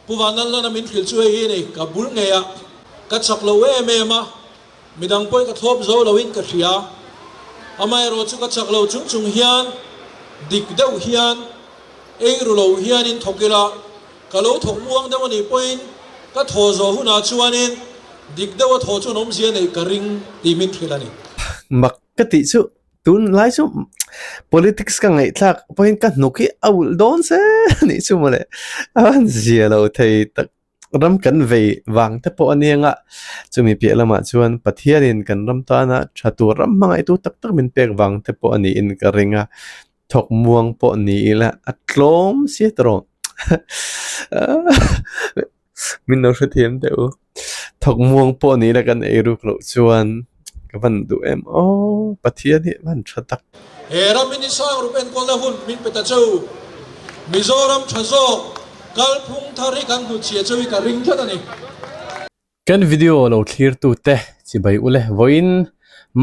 Pu Vanlalhlana min hrilh chu hei hi ni, ka bul ngei a, ka chak lo em em a, midang pawhin ka thlawp zo loin ka hria. Amaherawh chu ka chak lo chung chung hian dik deuh hian ei ru lo hianin thawk ila, ka lo thawk muang deuh a nih pawhin ka thaw zawh hunah chuanin dik deuha thaw chuan awmzia neih ka ring tih min hrilh a ni. Mak ka tih chu Tun lai chu politics ka ngaihthlak pawhin ka hnuk hi a ulh dawn se anih chu mawle a han zia lo thei tak ram kan vei vang te pawh a nia nga chumi piah lamah chuan Pathianin kan ram tana tha tur ram hmangaihtu tak tak min pek vang te pawh a niin ka ring a thawk muang pawh ni ila a tlawm sia tawh Min lo hrethiam teh u. Thawk muang pawh ni ila kan ei ruk loh chuan ka van duh em aw Pathian hi van tha tak. He ram hi ni sang rup enkawlna hun min pe ta cheu. Mizoram tha zawk kalphung thar hi kan hnutchhia cheu hi ka ring tlat a ni. Kan video lo thlirtute chibai ule vawiin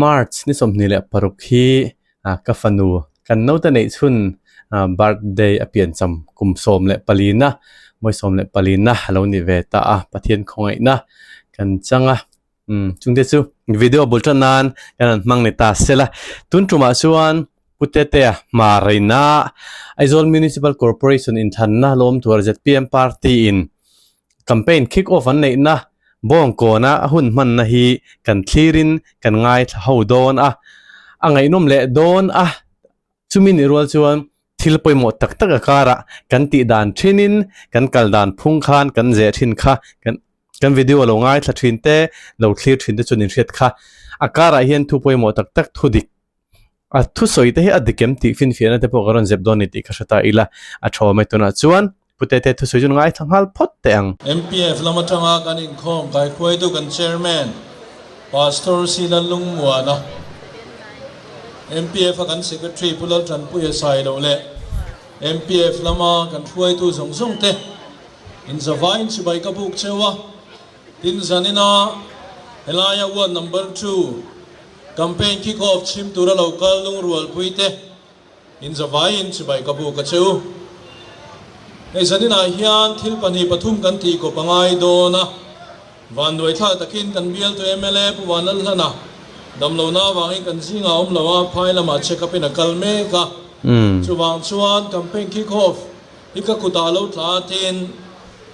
March ni 26 hi ka fanu kan naute neih chhun birthday a piancham kum 14 na mawi 14 na a lo ni ve ta a Pathian khawngaihna kan chang a umm chungte chu video bul tan nan kan han hmang ni ta sela tun tumah chuan Pu Tetea Hmarina Aizawl Municipal Corporation inthanna lawm tur zpm party in Campaign kick off an neihna Bawngkawna a hun hmanna hi kan thlirin kan ngaithla ho dawn a, a ngaihnawm leh dawn a, chumi nih rual chuan thil pawimawh tak tak a karah kan tih dan thinin kan kal dan phung khan kan zeh thin kha kan kan video lo ngaithla thin te lo thlir thin te chuan inhriat kha a karah hian thu pawimawh tak tak thu dik A thusawi te hi a dik em tih finfiahna te pawh ka rawn zep dawn ni tih ka hre ta ila, a tha awm e tunah chuan Putete thusawi chu ngaithla nghal phawt teh ang. MPF lam atanga kan inkhawm kaihruaitu kan Chairman Pastor C Lallungmuana, MPF a kan Secretary Pu Laltanpuia Sailo leh MPF lama kan hruaitu zawng zawng te inzavaiin chibai ka buk cheu a, tin zanina helaia ward number 2 Campaign kick off chhim tura lo kal lungrualpui te in zavaiin chibai ka buk a che u. Hei zaninah hian thil pahnih pathum kan tih kawp a ngai dawn a, vanduai thla takin kan bialtu mla Pu Vanlalhlana damlohna avangin kan zingah awm lo a, phai lamah check up in a kal mek a. Chuvang chuan campaign kick off hi ka kutah lo tla atin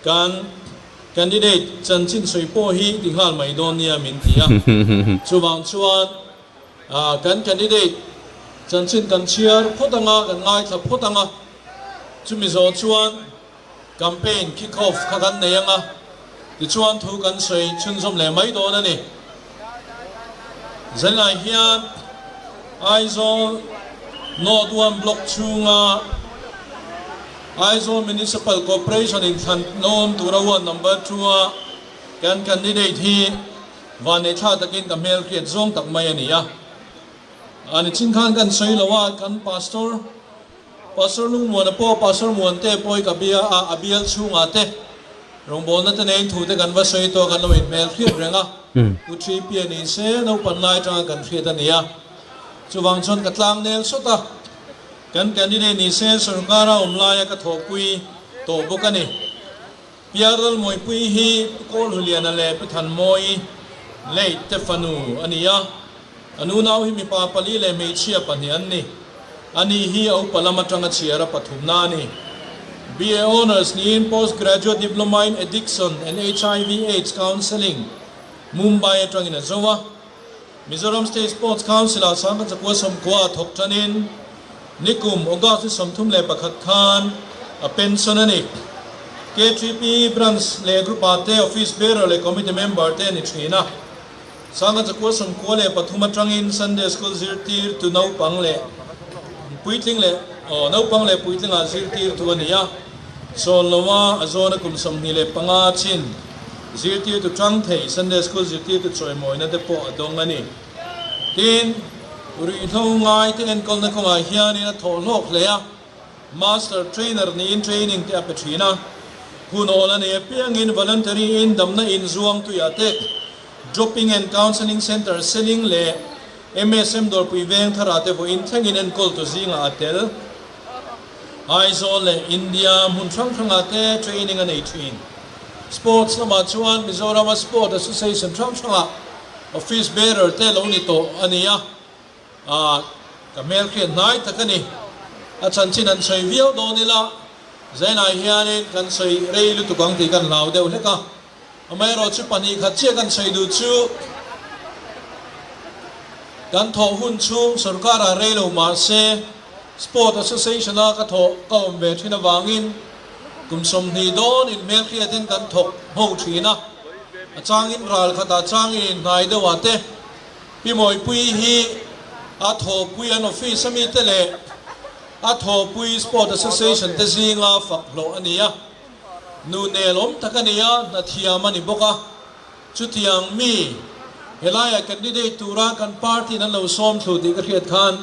kan Candidate chanchin sawi pawh hi ti nghal mai dawn nia min ti a, chuvang chuan kan candidate chanchin kan chhiar phawt anga, kan ngaithla phawt anga, chumi zawh chuan campaign kick off kha kan nei anga, tichuan thu kan sawi chhunzawm leh mai dawn a ni. Zanlai hian Aizawl North One Block chhunga Aizawl Municipal Corporation in thlan lawm tura ward number 2 a kan candidate hi vanneihthla takin ka hmelhriat zawng tak mai a ni a. A nichin khan kan sawi lo a, kan Pastor Pastor Lungmuana pawh Pastor Muante pawh hi ka bia a, a bial chhungah te rawngbawlna te neiin thu te kan va sawi tawh a, kan lo inhmelhriat reng a. Pu Thipia ni se naupan lai atanga kan hriat a ni a, chuvang chuan ka tlangnel sawt a. Kan candidate ni se sorkara awm laia ka thawhpui tawh bawk a ni. Piar Lalmawipui hi Pu Kawlhuliana leh Pu Thanmawi late te fanu a ni a, a nunau hi mipa pali leh hmeichhia pahnih an ni. Ani hi a upa lam atanga chhiara pathumna a ni. BA Honours niin Post Graduate Diploma in Addiction and HIV Aids Counselling, Mumbai atangin a zo a. Mizoram State Sports Council-ah sangkhat zakua sawmkua a thawk tanin nikum August ni 31 khan a pension a ni. KTP Branch leh Group-ah te Office Bearer leh Committee Member te a ni thin a. Sangkhat zakua 93 atangin Sunday School zirtirtu naupang leh puitling leh aw naupang leh puitlingah zirtirtu a ni a. Sawn loa a zawna kum 25 chin Zirtirtu tang thei Sunday School zirtirtu chawimawina te pawh a dawng a ni. Tin, ruihhlo ngai te enkawlna kawngah hianin a thawh hlawk hle a, Master Trainer niin training te a pe thin a. Hun awl a nei apiangin voluntary in damna inzuang tuiah te, Dropping and Counselling Centre Seling leh MSM Dawrpui Veng tharah te vawiin thlengin enkawltu zingah a tel. Aizawl leh India hmun hrang hrangah te training a nei thin. Sports lamah chuan Mizorama Sport Association hrang hrangah Office Bearer te lo ni tawh a ni a, ka hmelhriat hnai tak a ni. A chanchin an sawi viau dawn ila, Zainah hianin kan sawi rei lutuk ang tih kan hlau deuh hlek a. Amaherawhchu 2 khat chiah kan sawi duh chu kan thawh hun chhung sorkarah rei lo mah se Sport Association-a ka thawh ka awm ve thin avangin kum 20 dawn inhmelhriatin kan thawk ho thin a, a changin ral khatah changin inhnai deuhah te Pi Mawipuii hi a thawhpui an office amite leh a thawhpui Sport Association te zinga fak hlawh a ni a. Nu nel awm tak a ni a, hna thiam a ni bawk a. Chutiang mi, helaiah candidate tura kan party in an lo sawm thlu tih ka hriat khan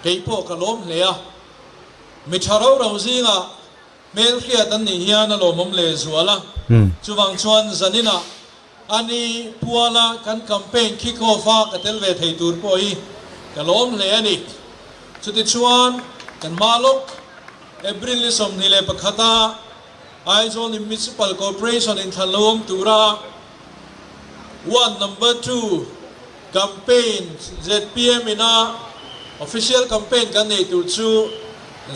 kei pawh ka lawm hle a. Mi tha ro ro zingah hmelhriat an nih hian a lawmawm leh zual a. Chuvang chuan zaninah a ni puala kan campaign kick off a ka tel ve thei tur pawh hi ka lawm hle a ni. Chutichuan kan hma lawk April ni 21 a Aizawl Municipal Corporation inthlan lo awm tura Ward Number Two Campaign zpm ina official campaign kan nei tur chu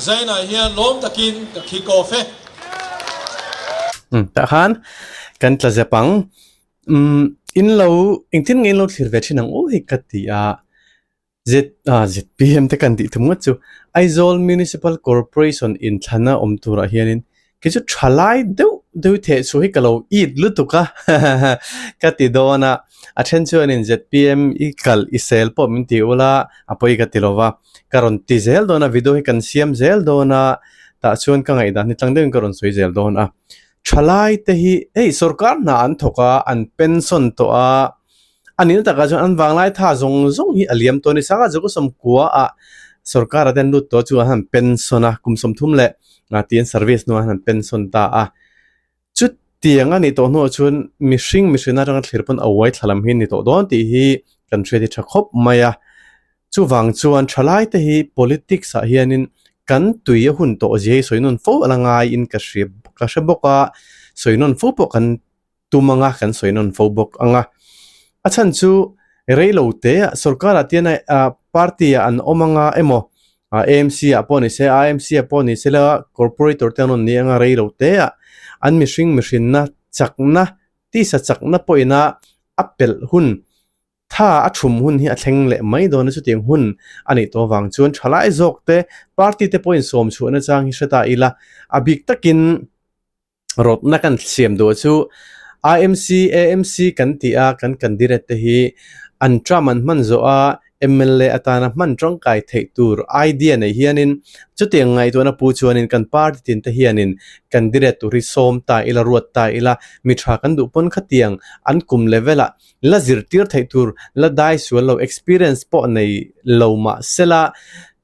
Zainah hian lawm takin ka kick off e. Umm tah khan kan tla zep ang. Umm in lo engtin nge in lo thlir ve thin ang u hi ka ti a. ZPM te kan tih thum ngawt chu Aizawl Municipal Corporation inthlana awm turah hianin kei chu thalai deuh deuh theh chhuah hi ka lo it lutuk a ka ti dawn a, a then chuanin ZPM i kalh i sel pawh min ti ula a pawi ka ti lo va, ka rawn ti zel dawn a video hi kan siam zel dawn a tah chuan ka ngaihdan hi tlang deuhin ka rawn sawi zel dawn a, thalai te hi hei sorkar hna an thawk a an pension tawh a. A nihna takah chuan an vanglai tha zawng zawng hi a liam tawh a ni. Sangha zawk 90 ah sorkar ah te an lut tawh a chuan an han pension a, kum 30 leh tih an service hnuah an han pension ta a. Chutiang a nih tawh hnuah chuan mihring mihrinna atanga thlir pawn a uai thla lam hi a ni tawh dawn tih hi kan hriat hi tha khawp mai a. Chuvang chuan thalai te hi politics ah hianin kan tui a hun tawh zia hi sawi nawn fo a la ngaiin ka hria ka hre bawk a, sawi nawn fo pawh kan tum anga kan sawi nawn fo bawk ang a. A chhan chu rei lo te ah sorkar ah tian ah party ah an awm anga emaw AMC ah pawh ni se IMC ah pawh ni se la corporator te an rawn ni anga rei lo te ah an mihring mihrinna chakna tisa chakna pawhin a a pelh hun tha a thum hun hi a thleng leh mai dawn a chutiang hun a nih tawh avang chuan thalai zawk te party te pawhin sawm chhuahna chang hi hre ta ila a bik takin Rawtna kan siam duh chu IMC, AMC kan tih a kan candidate te hi an term an hman zawh a mla atana hman tangkai theih tur idea nei hianin chutiang ngaihtuahna pu chuanin kan party tin te hianin candidate tur hi sawm ta ila ruat ta ila mi tha kan duh pawn khatiang an kum level ah la zirtir theih tur la dai sual lo experience pawh nei lo mahsela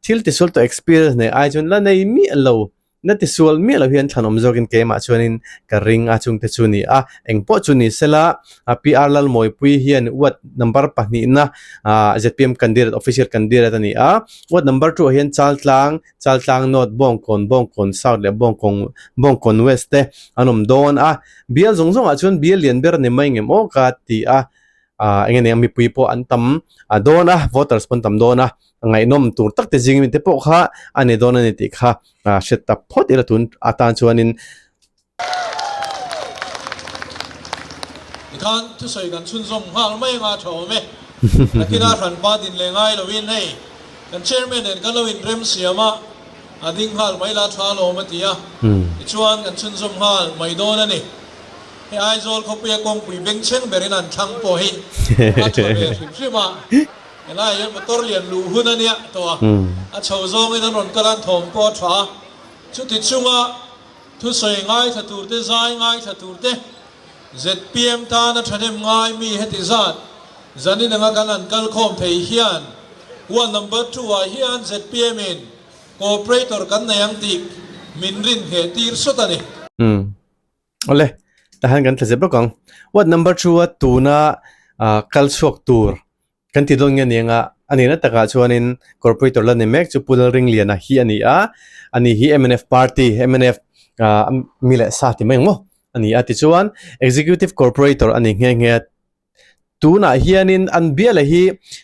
thil tisual tawh experience nei ai chuan la nei miah lo. Na tisual miah lo hian thlanawm zawkin keimah chuanin ka ring a chungte chu ni a, eng pawh chu ni sela PR Lalmawipui hian ward number pahnihna zpm candidate official candidate a ni a, ward number two ah hian Chaltlang, Chaltlang North, Bawngkawn, Bawngkawn South leh Bawngkawn, Bawngkawn West te an awm dawn a, bial zawng zawngah chuan bial lian ber a ni mai ngem aw ka ti a, eng nge ni ang mipui pawh an tam dawn a, voters pawh an tam dawn a. Ngaihnawm tur tak te zing mi te pawh kha a ni dawn a ni tih kha hriat tak phawt ila tun atan chuanin. Tikhan thusawi kan chhunzawm nghal mai anga tha awm e. Nakinah hranpa din leh ngai loin hei kan chairman nen kan lo inrem siam a, a ding nghal mai la tha alawm a ti a, tichuan kan chhunzawm nghal mai dawn a ni. Hei Aizawl khawpuia kawngpui bengchheng berin an thlang pawh hi a tha ve hrim hrim a. Helai hian motor lian luh hun a nia tawh a, a chho zawngin an rawn kal a, an thawm pawh a tha a. Chuti chunga thusawi ngaithla tur te, zai ngaithla tur te, zpm tana thahnem ngai mi heti zat zanin anga kan han kal khawm thei hian ward number two ah hian zpm in cooperator kan nei ang tih min rin ngheh tir sawt a ni. Awle, tahan kan tla zep lawk ang. Ward number two a tuna kal chhuak tur kan ti dawn nge ni anga. A nihna takah chuanin Corporator la ni mek chu Pu Lalringliana hi a ni a, ani hi mnf party, mnf mi leh sa ti mai ang maw a ni a. Tichuan Executive Corporator a ni nghe nghe a, tunah hianin an biala hi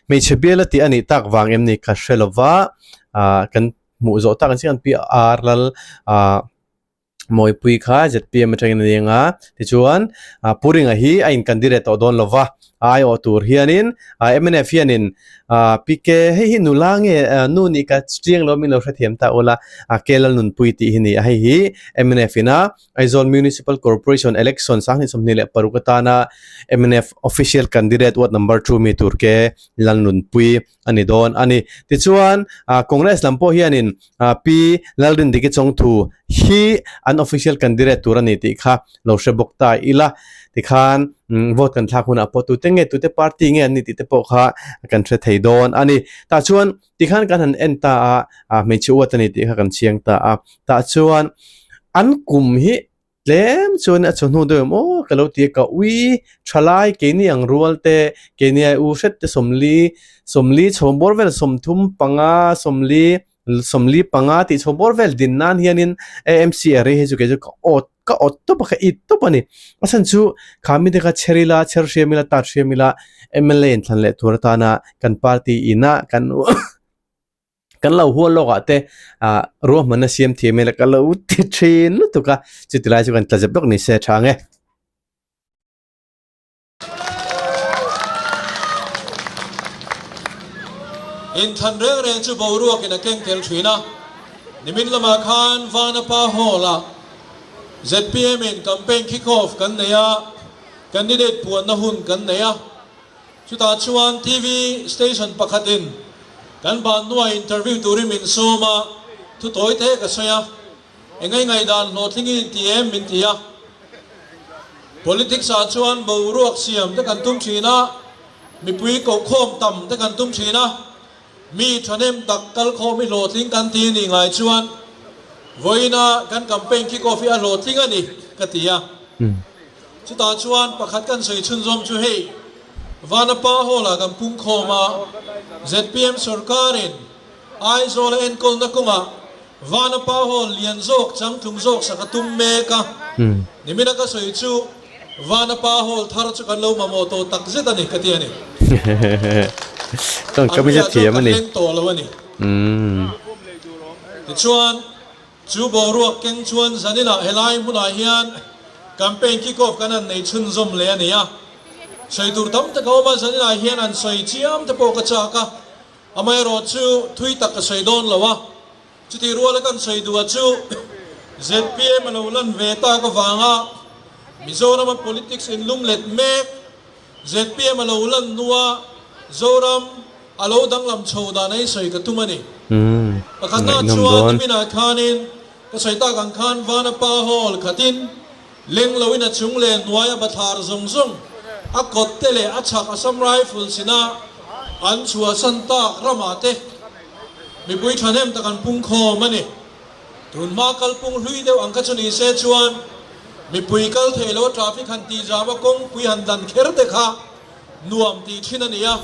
hmeichhe biala tih a nih tak vang em ni ka hre lo va, kan hmuh zawh tak ang chian PR lal ah. Mawipui kha zpm atangin a eng a, tichuan Pu Ringa hi a inkandireh tawh dawn lo va, a aiawh tur hianin mnf hianin PK hei hi nula nge nu nih ka chiang lo min lo hrethiam ta ula, K Lalnunpui tih hi ni a, hei hi mnf ina Aizawl Municipal Corporation Election 2026 atana mnf Official Candidate Ward Number 2 mi tur K Lalnunpui a ni dawn a ni. Tichuan Congress lam pawh hianin Pi Lalrindiki Chawngthu hi an official candidate tur a ni tih kha lo hre bawk ta ila. Tikhan vote kan thlak hunah pawh tute nge tute party nge an ni tih te pawh kha kan hre thei dawn a ni. Tah chuan tikhan kan han en ta a, hmeichhe uat a ni tih kha kan chiang ta a. Tah chuan an kum hi Tlem chuan a chawhnu deuh em aw ka lo ti a, ka ui thalai keini ang rual te, keini ai u hret te sawmli, sawmli chhawm bawr vel sawmthum panga, sawmli, sawmli panga tih chhawm bawr vel din nan hianin AMC array hi chu kei chu ka awt, ka awt tawp a, ka it tawp a ni. A chhan chu kha mite kha chher ila, chher hriam ila, tat hriam ila mla inthlan leh tur atana kan party ina kan Kan lo hual lawk ah te ah ruahmanna siam thiam ila ka lo ti thin lutuk a, chuti lai chu kan tla zep lawk ni se tha ang e. Inthan reng reng chu boruakin a keng tel thin a, nimin lamah khan Vanapa Hall-ah zpm in campaign kick off kan nei a, candidate puanna hun kan nei a. Chutah chuan TV station pakhatin kan ban hnuah interview turin min sawm a, thu tawi te ka sawi a, Eng ngaihdan hlawhtling in ti em min ti a. Politics ah chuan boruak siam te kan tum thin a, mipui kohkhawm tam te kan tum thin a, mi thahnem tak kalkhawm hi hlawhtling kan ti ni ngai chuan vawiina kan campaign kick off hi a hlawhtling a ni ka ti a. Chutah chuan pakhat kan sawi chhunzawm chu hei, Vanapa Hall-ah kan pungkhawm a, zpm sorkarin Aizawl-a enkawlna kawngah Vanapa Hall lian zawk changtlung zawk sak a tum mek a. Nimina ka sawi chu Vanapa Hall thar chu kan lo mamawh tawh tak zet a ni ka ti a ni. An piah chuan kan leng tawh lo a ni. Tichuan. Chu boruak keng chuan zaninah helai hmunah hian campaign kick off kan han nei chhunzawm leh a ni a. Sawi tur tam tak a awm a, zaninah hian an sawi chiam te pawh ka chak a, amaherawh chu thui tak ka sawi dawn lo a. Chutih ruala kan sawi duh a chu zpm a lo lan ve tak avanga Mizorama politics inlumlet mek, Zpm a lo lan hnua Zoram a lo danglam chho dan a insawi ka tum a ni. Pakhatna chuan niminah khanin ka sawi tak ang khan Vanapa Hall khatin leng loin a chung leh hnuai a bathlar zawng zawng a kawt te leh a chhak Assam Rifles ina an chhuahsan tak ramah te mipui thahnem tak an pungkhawm a ni. Tunhma kalpung hlui deuh ang kha chu ni se chuan mipui kal thei lo traffic han tih zam a kawngpui han dan kher te kha nuam tih thin a ni a.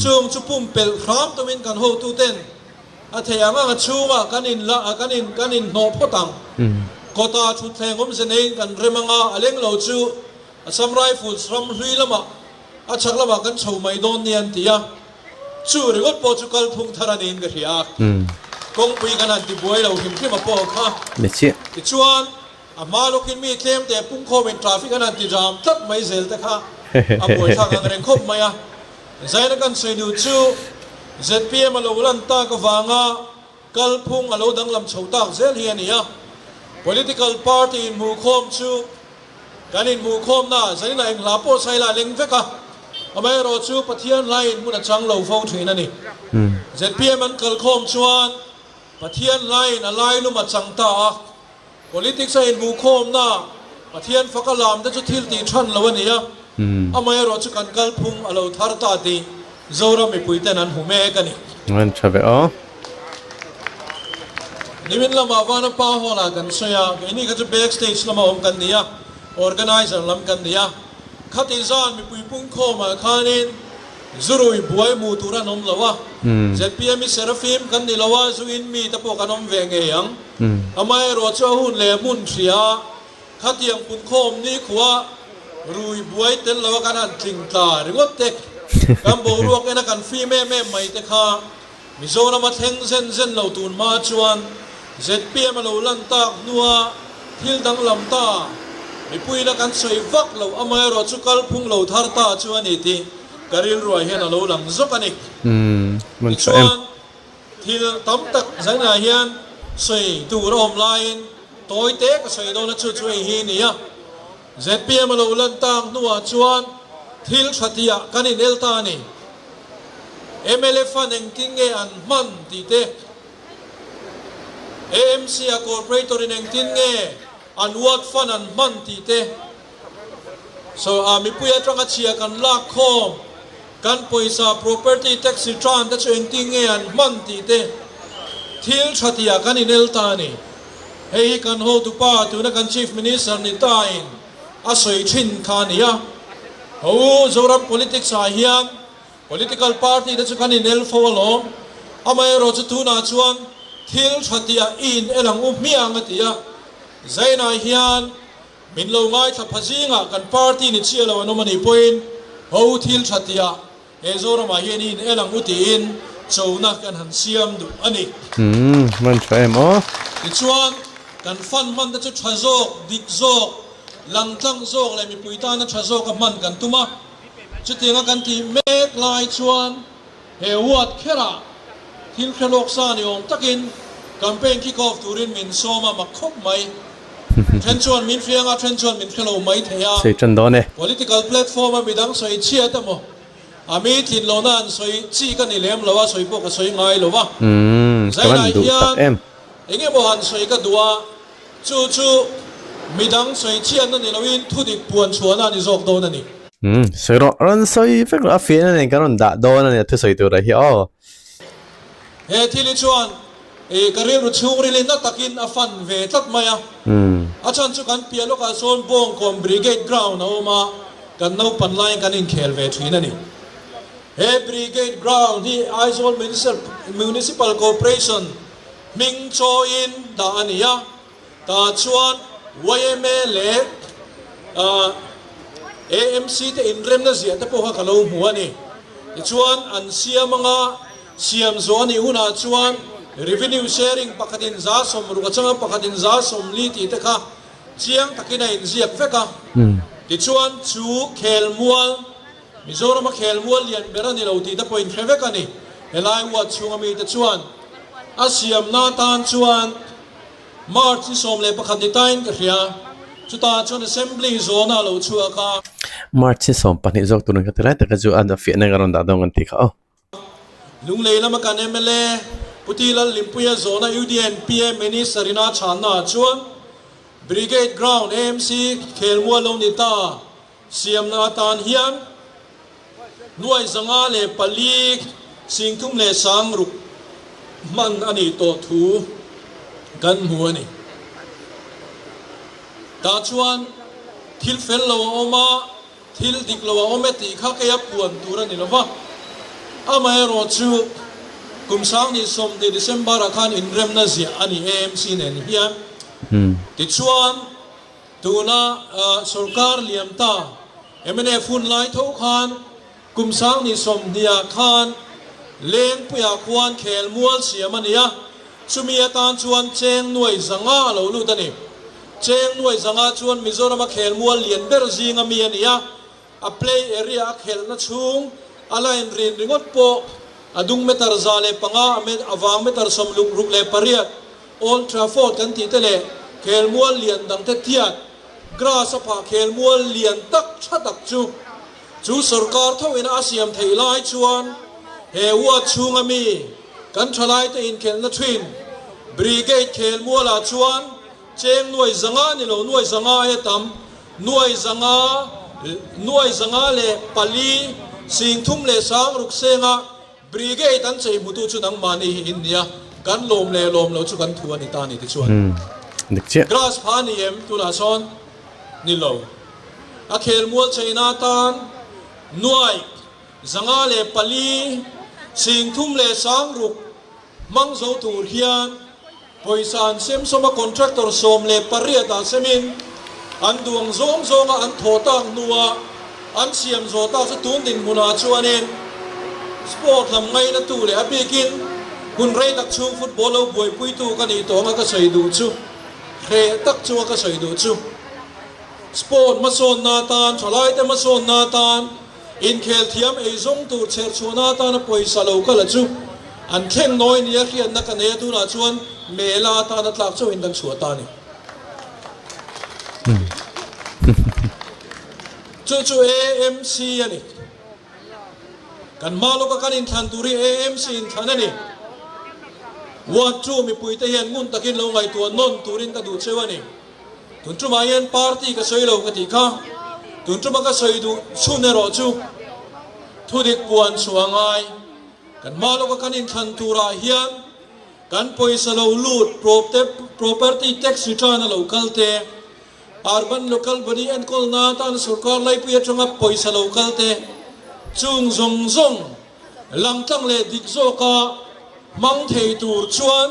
Chung chu pumpelh hram tumin kan hotu ten a thei ang ang a chhungah kan in la kan in kan in hnawh phawt ang. Kawta thutthleng awmze neiin kan rem anga a leng lo chu Assam Rifles ram hlui lamah a chhak lamah kan chho mai dawn nia an ti a. Chu ringawt pawh chu kalphung thar a niin ka hria a, kawngpui kan han tibuai lo hrim hrim a pawh kha. Tichuan, a hma lawkin mi tlem teh pungkhawmin traffic an han ti jam tlat mai zel te kha a buaithlak ang reng khawp mai a. Zaina kan sawi duh chu zpm a lo lan tak avanga kalphung a lo danglam chho tak zel hi a ni a. Political party inhmuhkhawm chu Kan inhmuhkhawmna zaninah eng hla pawh saila a leng vek a, amaherawh chu Pathian hlain hmun a chang lo fo thin a ni. Zpm an kalkhawm chuan Pathian hlain a lailum a chang ta a, politics a inhmuhkhawmna Pathian fak a lam te chu thil tih than lo a ni a, amaherawh chu kan kalphung a lo thar ta tih Zoram mipuiten an hmu mek a ni. An tha ve aw. Nimin lamah Vanapa Hall-ah kan sawi a, keini kha chu back stage lama awm kan ni a, organizer lam kan ni a. Khati zan mipui pungkhawmah khanin Zurui buai hmu tur an awm lo a, zpm hi Seraphim kan ni lo a, zu in mi te pawh kan awm ve ngei ang. Amaherawh chu a hun leh hmun hria a, khatiang punkhawm nikhua rui buai tel lo a kan han tling tla ringawt te, kan boruak en a kan fim em em mai te kha Mizoram a thleng zen zen lo tun hma chuan zpm a lo lan tak hnua thil danglam ta mipuiin a kan sawi vak loh amaherawh chu kalphung lo thar ta chu a ni tih ka rilruah hian a lo lang zawk a ni. Tichuan thil tam tak zainah hian sawi tur a awm laiin tawi te ka sawi dawn a chu chu hei hi a ni a. Zpm a lo lan tak hnuah chuan thil tha tihah kan inel ta a ni. Mla fund engtin nge an hman tih te, AMC a corporator in engtin nge an ward fund an hman tih te, so a mipui atanga chhia kan lak khawm kan pawisa property tax return te chu engtin nge an hman tih te thil tha tihah kan inel ta a ni. Hei hi kan hotupa tuna kan Chief Minister ni ta in a sawi thin kha a ni a. Ho u, Zoram politics ah hian political party te chu kan inel fo alawm. Amaherawh chu tunah chuan thil tha tihah i in el ang u hmiang a ti a. Zainah hian min lo ngaithla pha zingah kan party ni chiah lo an awm a nih pawhin ho u thil tha tihah He Zoramah hian i in el ang u tiin chona kan han siam duh a ni. Umm, hman tha em aw. Tichuan, kan fund hman te chu tha zawk, dik zawk, langtlang zawk leh mipui tana tha zawka hman kan tum a. Chutianga kan tih mek lai chuan he ward kherah thil hre lawk sa ni awm takin campaign kick off turin min sawm a mak khawp mai. Then chuan min hriang a, then chuan min hre lo mai thei a. Sawi tan dawn e. Political platform a midang sawi chhiat emaw, a mi tlin lohna an sawi chi ka ni lem lo a, sawi pawh ka sawi ngai lo a. Umm, ka van Zainah duh tak hian em. eng emaw han sawi ka duh a, chu chu midang sawi chhiatna ni loin thudik puan chhuahna a ni zawk dawn a ni. Umm, sawi rawh, rawn sawi vek rawh, a fiahna nen kan rawn dah dawn a ni a thusawi turah hi aw. He thil hi chuan i ka rilru chhungrilin na takin a fan ve tlat mai a. A chhan chu kan piah lawkah sawn Bawngkawn Brigade Ground a awm a, kan naupan laiin kan inkhel ve thin a ni. He Brigade Ground hi Aizawl Municipal Corporation hming chawiin dah a ni a. Tah chuan yma leh AMC te inremna ziah te pawh kha ka lo hmu a ni. Tichuan an siam anga siam zawh a nih hunah chuan revenue sharing pakhatin 60% a chang a, pakhatin 40% tih te kha chiang takin a inziak vek a. Tichuan chu khelmual, Mizorama khelmual lian ber a ni lo tih te pawh inhre vek a ni. Helai ward chhunga mite chuan a siamna atan chuan March ni 11 ni tain ka hria, chutah chuan Assembly zawna a lo chhuak a. March ni 12 zawk turin ka ti lai taka chu a fiahna ka rawn dah dawn kan tih kha aw. Lunglei lama kan mla Pu Ti Lalhlimpuia zawna UDNPA Minister ina chhanna ah chuan Brigade Ground AMC khelmual lo ni ta siamna atan hian Nuai 504 30,006 hman a nih tawh thu kan hmu a ni. Tah chuan thil fel lo a awm a, thil dik lo a awm e tih kha keia puan tur a ni lo va. Amaherawh chu kum 2020 December-ah khan inremna ziah a ni AMC nen hian. Tichuan. Tuna sorkar liam ta mnf hun lai tho khan kum 2020ah khan Lengpuiah khuan khelmual siam a ni a, chumi atan chuan cheng nuai 500 a lo lut a ni. Cheng nuai 500 chuan Mizorama khelmual lian ber zinga mi a ni a, A play area a khelhna chhung a line rin ringawt pawh a dung meter 105, a vang meter 68 Old Trafford kan tih te leh khelmual lian dang te tiat grass a phah khelmual lian tak tha tak chu chu sorkar tho ina a siam theih lai chuan he ward chhunga mi kan thalai te inkhelhna thin Brigade khelmual ah chuan Cheng nuai 500 ni lo, nuai 500 aia tam, nuai 500, nuai 504, 36,000 senga Brigade an chei hmutu chu nangmahni hi in nia, kan lawm leh lawm lo chu kan thu a ni ta ni tichuan. Dik chiah. Grass pha a ni em tunah sawn? Ni lo. A khelmual cheina atan nuai. 504, 36 hmang zo tur hian pawisa an sem sawm a, contractor 18 ah semin an duang zawng zawnga an thawh tak hnua an siam zawh tak chu tun dinhmunah chuanin sport lam ngainatu leh a bikin hun rei tak chhung football lo buaipuitu ka nih tawh anga ka sawi duh chu hreh tak chunga ka sawi duh chu. Sport hmasawnna atan, thalaite hmasawnna atan, inkhel thiam eizawng tur chherchhuahna atana pawisa lo kal a chu an thleng nawi nia hriatna ka nei a, tunah chuan mela atana tlak chauhin kan chhuah ta a ni. Chu chu AMC a ni. Kan hma lawka kan inthlan tur hi AMC inthlan a ni. Ward 2 mipuite hian ngun takin lo ngaihtuah nawn turin ka duh cheu a ni. Tun tumah hian party ka sawi lo ka tih kha, tun tuma ka sawi duh chhun erawh chu thudik puan chhuah a ngai. Kan hma lawka kan inthlan turah hian kan pawisa lo lut property tax return a lo kal te, urban local body enkawlna atan sorkar laipui atanga pawisa lo kal te, chung zawng zawng langtlang leh dik zawka hmang thei tur chuan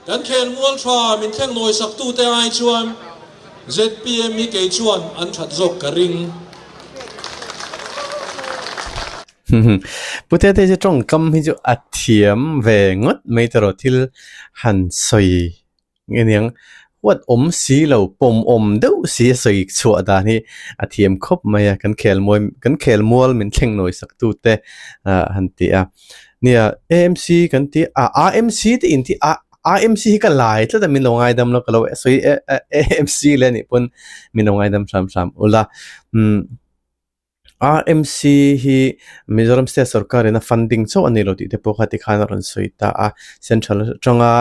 Kan khelmual tha min thleng nawi sak tute ai chuan zpm hi kei chuan an that zawk ka ring. Pu Tete chu tawngkam hi chu a thiam ve ngawt mai tawh thil han sawi nge niang huat awm si lo pawm awm deuh si a sawi chhuah dan hi a thiam khawp mai a kan khelmuai kan khelmual min thleng nawi sak tute ah han ti a. Nia AMC kan ti a AMC te in ti a AMC hi ka lai tlat a min lo ngaidam lo ka lo sawi AMC le anih pawn min lo ngaidam hram hram ula umm AMC hi Mizoram state sorkar in a funding chauh a ni lo tih te pawh kha tikhan a rawn sawi ta a central atanga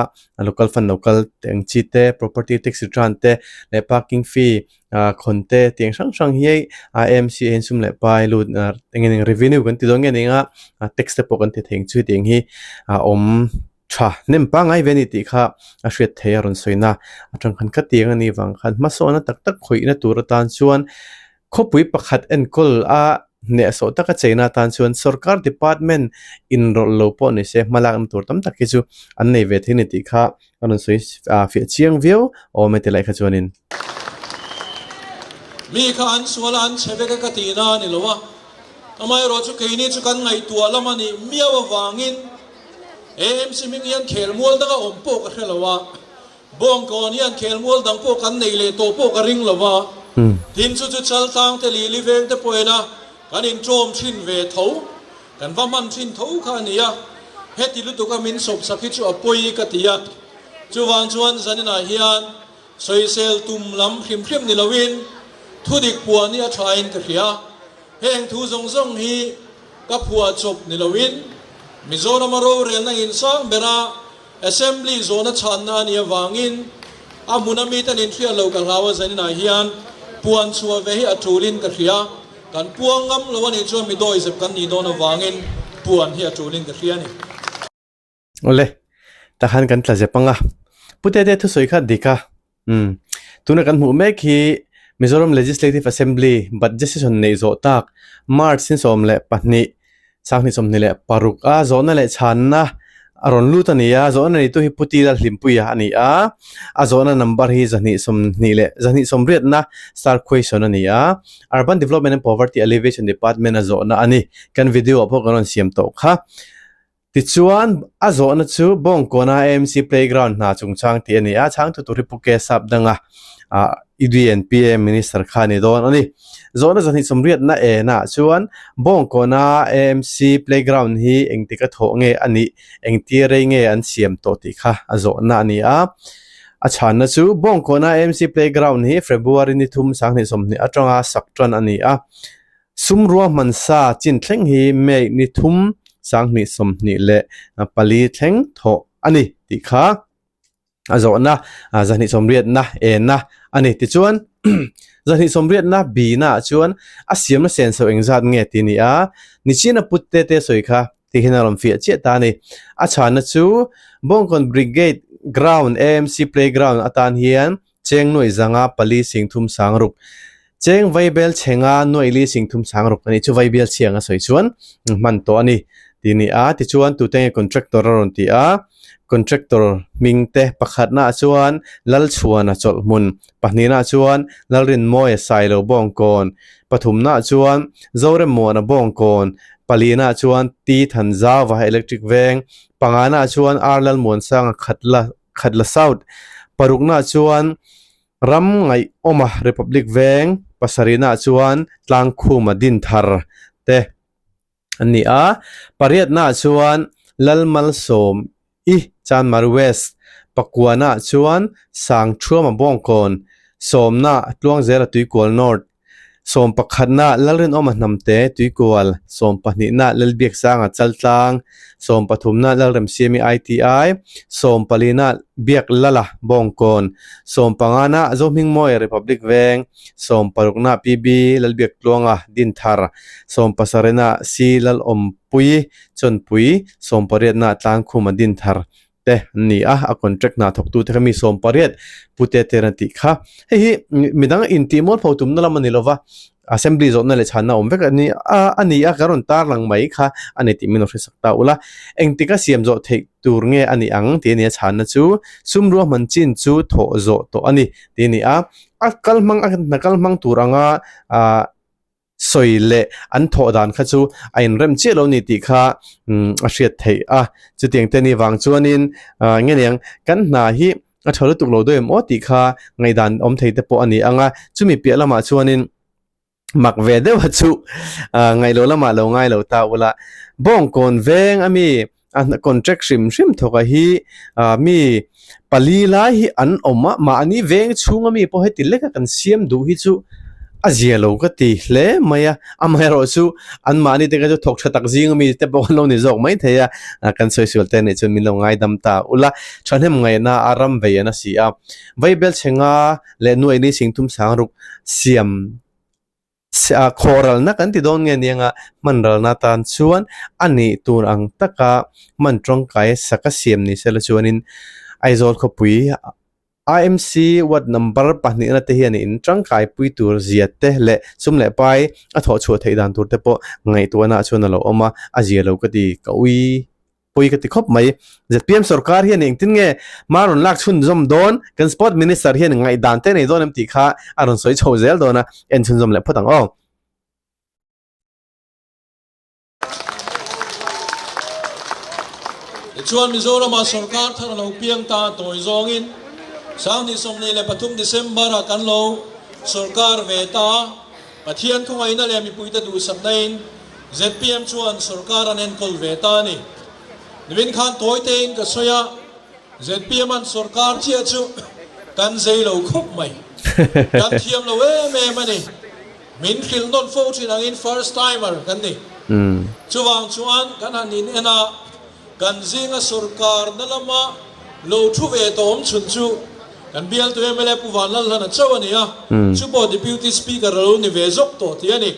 local fund lo kal te ang chi te property tax return te leh parking fee ah khawn te tiang hrang hrang hi hei AMC ah hian sum leh pai lut eng eng revenue kan ti dawn nge nia tax te pawh kan ti thei ang chu tiang hi a awm tha hnem pangngai ve a ni tih kha a hriat theih a rawn sawi na atang khan khatiang a nih vang khan hmasawnna tak tak khawihna tur atan chuan khawpui pakhat enkawl a hnehsawh taka cheina atan chuan sorkar department inrawlh lo pawh ni se hmalakna tur tam tak hi chu an nei ve thei a ni tih kha A rawn sawi fiah chiang viau awm e ti lai kha chuanin. Mi kha an sual a, an chhe vek a ka tih na a ni lo a, amaherawh chu keini chu kan ngaihtuah lam a nih miau avangin AMC hming hian khelmual danga awm pawh ka hre lo a, Bawngkawn hian khelmual dang pawh kan nei leh tawh pawh ka ring lo a, tin chu chu Chaltlang te Lili veng te pawh ena kan inṭawm thin ve tho. Kan va hman thin tho kha a ni a, heti lutuka min sawpsak hi chu a pawi ka ti a. Chuvang chuan zaninah hian sawisel tum lam hrim hrim ni loin thudik puan hi a thain ka hria. Heng thu zawng zawng hi ka phuah chawp ni loin Mizorama rorelna insang bera Assembly zawhna chhanna a nih avangin a hmuna mite nin hriat loh ka hlau a, zaninah hian puan chhuah ve hi a tulin ka hria. Kan puang ngam lo a nih chuan mi dawizep kan nih dawn avangin puan hi a tulin ka hria a ni. Awle, takhan kan tla zep ang a. Pu Tete thusawi kha dik a. Umm. Tuna kan hmuh mek hi Mizoram Legislative Assembly budget session neih zawh tak March ni 12 2026 a zawhna leh chhanna a rawn lut a ni a, zawhna neitu hi Pu Tila Hlimpuia a ni a, a zawhna number hi 220 leh 280na star question a ni a, Urban Development and Poverty Alleviation Department a zawhna a ni. Kan video ah pawh kan rawn siam tawh kha. Tichuan, a zawhna chu Bawngkawna AMC Playground hna chungchang tih a ni a, chhangtu tur hi Pu K Sap danga UDNPA Minister kha a ni dawn a ni. Zawhna 280 enah chuan Bawngkawna AMC Playground hi engtika thawh nge a nih, engtia rei nge an siam tawh tih kha a zawhna a ni a. A chhanna chu Bawngkawna AMC Playground hi February ni thum 2020 atanga sak tan a ni a. Sum ruahman sa chin thleng hi May ni thum 2024 thleng thawh a ni tih kha a zawhna 280na enna a ni. Tichuan 280na bina ah chuan a siamna senso engzat nge tih a ni a, nichina put te te sawi kha tih hian a rawn fiah chiah ta a ni. A chhanna chu Bawngkawn Brigade Ground AMC Playground atan hian Cheng nuaih zanga pali sing thum sang ruk. Cheng Vaibel chhenga nuaili singthum sang ruk a nih chu Vaibel chhiang a sawi chuan hman tawh a ni tih a ni a. Tichuan tute nge contractor a rawn ti a, contractor hming te pakhatnaah chuan Lalchhuana chawlhhmun, pahnihnaah chuan Lalrinmawia Sailo Bawngkawn, pathumnaah chuan Zoremmuana Bawngkawn, palinaah chuan T Thanzauva Electric Veng, panganaah chuan R Lalmuansanga Khatla Khatla South, paruknaah chuan Ram ngaihawma Republic Veng pasarihnaah chuan Tlangkhuma Dinthar te an ni a, pariatnaah chuan Lalmalsawm i Chanmari West, pakuanaah chuan Sangthuama Bawngkawn, sawmnaah Tluangzela Tuikual North, Sawmpakhatna Lalrinawma Hnamte Tuikual, Sawmpahnihna Lalbiaksanga Chaltlang, Sawmpathumna Lalremsiami ITI, Sawmpalina Biaklala Bawngkawn, Sawmpangana Zohmingmawia Republic Veng, Sawmparukna PB Lalbiaktluanga Dinthar, Sawmpasarihna C Lalawmpui Chawnpui, Sawmpariatna Tlangkhuma Dinthar. te an ni a, a contract hna thawk tu te kha mi 18 pu te te an tih kha. Hei hi midang intih mual pho tumna lam a ni lova, assembly zawhna leh chhanna awm vek a ni a a ni a, ka rawn tar lang mai kha a ni tih min lo hresak ta ula. Engtika siam zawh theih tur nge a ni ang tih a ni a chhanna chu sum ruahman chin chu thawh zawh tawh a ni tih a ni a, a kal hmang a hna kal hmang tur anga ah sawi leh an thawh dan kha chu a inrem chiah lo ni tih kha a hriat theih a. Chutiang te ni vang chuanin nge niang kan hna hi a tha lutuk lo dawn em aw tih kha ngaihdan awm thei te pawh a ni ang a. Chumi piah lamah chuanin mak ve deuh a chu ngaih loh lamah lo ngai lo ta ula. Bawngkawn veng a mi a contract hrim hrim thawk a hi mi pali lai hi an awm a mahni veng chhunga mi pawh heti leka kan siam duh hi chu a zia lo ka ti hle mai a amaherawh chu an mahni te kha chu thawk tha tak zinga mi te pawh an lo ni zawk mai thei a kan sawi sual te nih chuan min lo ngaidam ta ula thahnem ngaihna a ram vei an a si a vaibel chhenga leh nuaini singthum sangruk siam Khawralna kan ti dawn nge nia nga hmanralna atan chuan a nih tur ang taka hman tawngkai saka siam ni sela chuanin Aizawl khawpui IMC ward number pahnihna te hian in tangkai pui tur zia te leh sum leh pai a thawh chhuah theih dan tur te pawh ngaihtuahna ah chuan a lo awm a, a zia lo ka ti ka ui. Pawi ka ti khawp mai. Zpm sorkar hian engtin nge hma rawn lak chhunzawm dawn? Kan Sport Minister hian ngaihdan te nei dawn em tih kha a rawn sawi chho zel dawn a, en chhunzawm leh phawt ang aw. Tichuan Mizorama sorkar thar a lo piang ta tawi zawngin 2023 December-ah kan lo sorkar ve ta a, Pathian khawngaihnna leh mipuite duhsaknain Zpm chuan sorkar an enkawl ve ta a ni. Nimin khan tawi tein ka sawi a, zpm an sorkar chiah chu kan zei lo khawp mai. Kan thiam lo em em a ni. Min hrilh nawn fo thin angin first timer kan ni. Chuvang chuan kan han in en a, kan zinga sorkarna lama lo thu ve tawh awm chhun chu kan bialtu mla Pu Vanlalhlana chauh a ni a, chu pawh Deputy Speaker a lo ni ve zawk tawh tih a ni.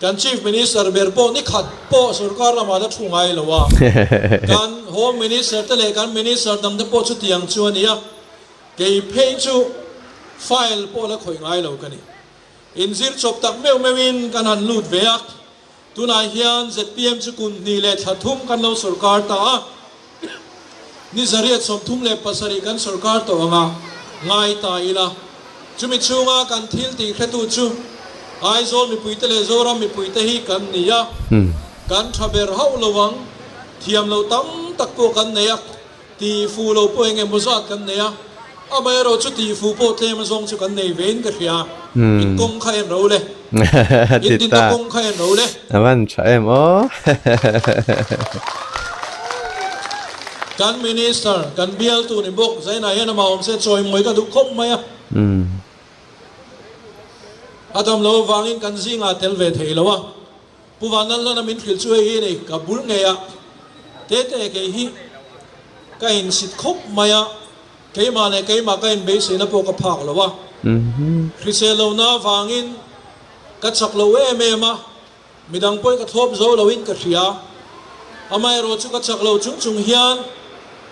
Kan Chief Minister ber pawh ni khat pawh sorkar lamah la thu ngai lo a, kan Home Minister te leh kan Minister dang te pawh chutiang chu a ni a, kei phei chu file pawh la khawih ngai lo ka ni. Inzir chawp tak meuh meuhin kan han lut ve a, Tunah hian zpm chu kum hnih leh thla thum kan lo sorkar ta a, ni 837 kan sorkar tawh anga ngai ta ila. Chumi chhunga kan thil tih hretu chu Aizawl mipuite leh Zoram mipuite hi kan ni a, kan tha ber hauh lo ang, thiam loh tam tak pawh kan nei a. Tih fuh lo pawh eng emaw zat kan nei a, amaherawh chu tih fuh pawh tlem azawng chu kan nei vein ka hria. In kawng kha en ro le. In dinna kawng kha en ro le. A van tha em aw. Kan Minister, kan bialtu ni bawk, Zainah hian amah awm se chawimawi ka duh khawp mai a. A dam lo avangin kan zingah tel ve thei lo a. Pu Vanlalhlana min hrilh chu hei hi a ni, ka bul ngei a, Tete kei hi ka insit khawp mai a, keimah leh keimah ka inbeihseina pawh ka phak lo a, hrisel lohna avangin ka chak lo em em a, midang pawhin ka thlawp zo loin ka hria, amaherawh chu ka chak lo chung chung hian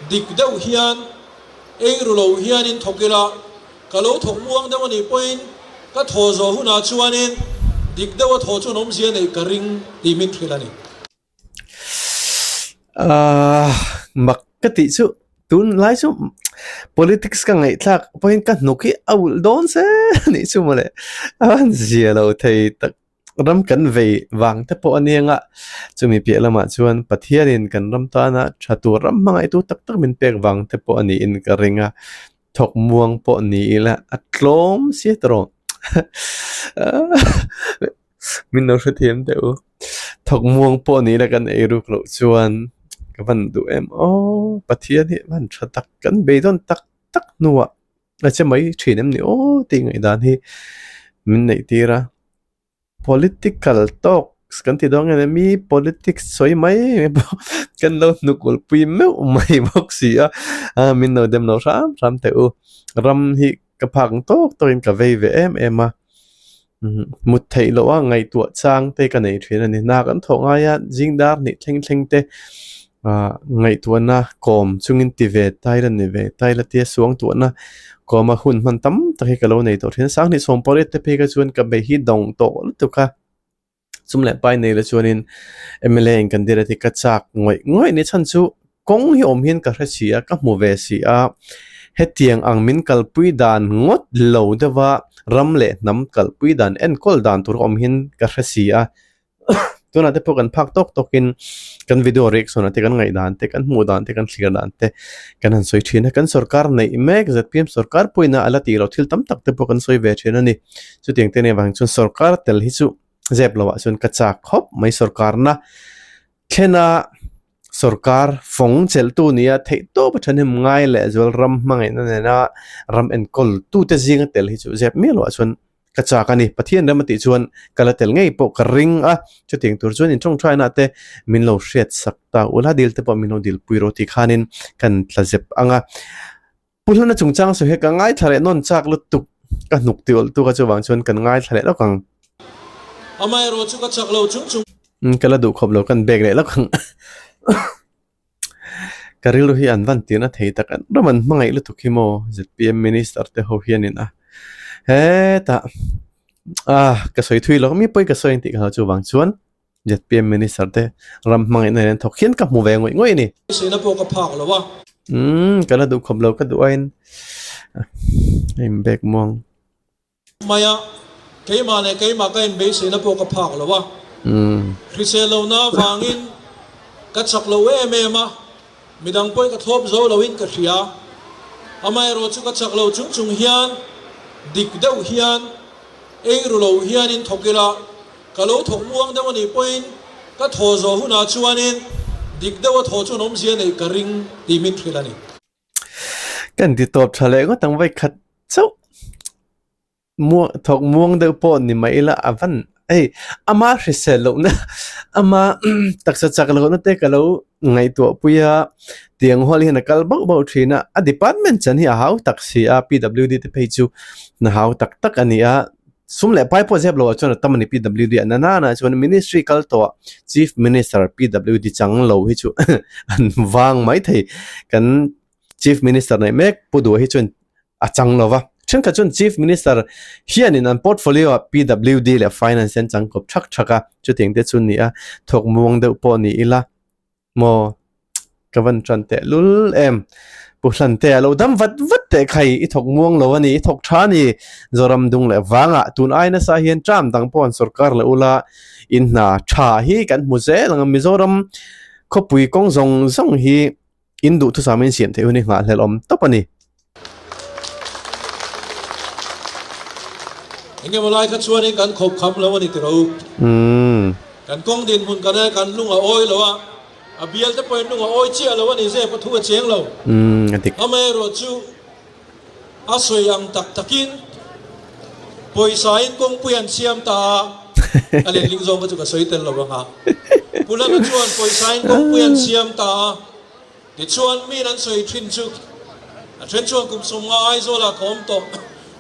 dik deuh hian ei ru lo hianin thawk ila, ka lo thawk muang deuh a nih pawhin. Ka thaw zawh hunah chuanin dik deuha thaw chuan awmzia neih ka ring tih min hrilh a ni. Ahh mak ka tih chu tunlai chu politics ka ngaihthlak pawhin ka hnuk hi a ulh dawn se anih chu mawle a han zia lo thei tak ram kan vei vang te pawh a nia nga chumi piah lamah chuan Pathianin kan ram tana tha tur ram hmangaihtu tak tak min pek vang te pawh a niin ka ring a. Thawk muang pawh ni ila a tlawm sia ta rawh min lo hrethiam teh u thawk muang pawh ni ila kan ei ruk loh chuan ka van duh em aw Pathian hi van tha tak kan beidawn tak tak hnuah a che mai thin em ni aw tih ngaihdan hi min neih tir a. Political talks kan ti dawn nge mi politics sawi mai mai pawh kan lo hnuk ulh pui meuh mai bawk si a, a min lo dem lo hram hram teh u. Ram hi ka phak ang tawk tawkin ka vei ve em em a, mut theih loh a ngaihtuah chang te ka nei thin a ni. Hna kan thawh ngai a zing dar hnih thleng thleng te ah ngaihtuahna kawm chungin ti ve ta ila ni ve ta ila tia suangtuahna kawma hun hman tam tak hi ka lo nei tawh thin a sanghnih sawm pariat te phei kha chuan ka bei hi dawng tawh lutuk a chum leh pai nei la chuanin M L A in kan dir a ti ka chak ngawih ngawih a ni chhan chu kawng hi awm hian ka hre si a ka hmu ve si a hetiang ang min kalpui dan ngawt lo deuh a ram leh hnam kalpui dan enkawl dan tur awm hian ka hre si a. Tunah te pawh kan phak tawk tawkin kan video reaction ah te kan ngaih dan te kan hmuh dan te kan thlir dan te kan han sawi thin a kan sorkar neih mek zpm sorkar pawhin a la tih loh thil tam tak te pawh kan sawi ve thin a ni chutiang te nen avang chuan sorkar tel hi chu zep loh ah chuan ka chak khawp mai sorkarna thlena sorkar fawng chelhtu nia theih tawp a thahnem ngai leh zual ram hmangaihna nena ram enkawl tute zinga tel hi chu zep miah loh ah chuan Ka chak a ni. Pathian ram a tih chuan ka la tel ngei pawh ka ring a, chutiang tur chuan inṭawngṭaina te min lo hriat sak ta ula dil te pawh min lo dil pui rawh tih khanin kan tla zep ang a. Pu Hlana chungchang sawi hi ka ngaithla leh nawn chak lutuk ka hnuk ti awlh tuk a chuvang chuan kan ngaithla leh lawk ang. Amaherawh chu ka chak lo chung chung. Ka la duh khawp lo kan bek leh lawk ang. Ka rilru hi an van tirna thei tak an ram an hmangaih lutuk hi maw zpm minister te ho hianin a hetah ah ka sawi thui lo mi pawi ka sawi ang tih ka hlau chuvang chuan zpm minister te ram hmangaihna nen thawk hian ka hmu ve ngawih ngawih a ni. Sena pawh ka phak lo a. Umm ka la duh khawp lo ka duh aiin a inbek muang. Mai a, keimah leh keimah ka inbeihsehna pawh ka phak lo a, hrisel lohna avangin ka chak lo em em a, midang pawhin ka thlawp zo loin ka hria. Amaherawh chu ka chak lo chung chung hian dik deuh hian ei ru lo hianin thawk ila, ka lo thawk muang deuh a nih pawhin ka thaw zawh hunah chuanin dik deuha thaw chuan awmzia neih ka ring tih min hrilh a ni. Kan ti tawp tha leh ngawt ang vawikhat chauh muang thawk muang deuh pawh ni mai ila a van hei ama hrisel lohna ama taksa chak lohna te ka lo ngaihtuah pui a tiang hual hian a kal bauh bauh thin a a department chan hi a hau tak si a P W D te phei chu hna hau tak tak a ni a sum leh pai pawh zep loh ah chuan a tam a ni P W D ah nana na chuan ministry kal tawh ah chief minister P W D chang lo hi chu an vang mai thei kan chief minister neih mek Pu Duha hi chuan a chang lo va thenkhat chuan chief minister hianin an portfolio ah P W D leh finance an chang kawp thak thak a chutiang te chu ni a thawk muang deuh pawh ni ila. Maw? Ka van ṭan teh lul em? Pu Hlantea lo dam vat vat teh khai, i thawk muang lo a ni, i thawk ṭha a ni. Zoram dung leh vangah tun ai nasa hian ṭam dang pawh an sorkar leh ula, in hna ṭha hi kan hmu zel ang a, Mizoram khawpui kawng zawng zawng hi in duhthusam in siam theih hun hi nghahhlelh awm tawp a ni. Engemaw lai kha chuanin kan khawp kham lo a ni tiro. Kan kawng dinhmun kan e kan lung a awi lo a, a bial te pawhin lung a awi chiah lo a ni zep a thu a cheng lo. Amaherawh chu a sawi ang tak takin pawisa in kawngpui an siam ta a, a letling zawng kha chu ka sawi tel lo ang a. Pu Lana chuan pawisa in kawngpui an siam ta a. Tichuan, miin an sawi thin chu, A then chuan kum 50 Aizawlah ka awm tawh,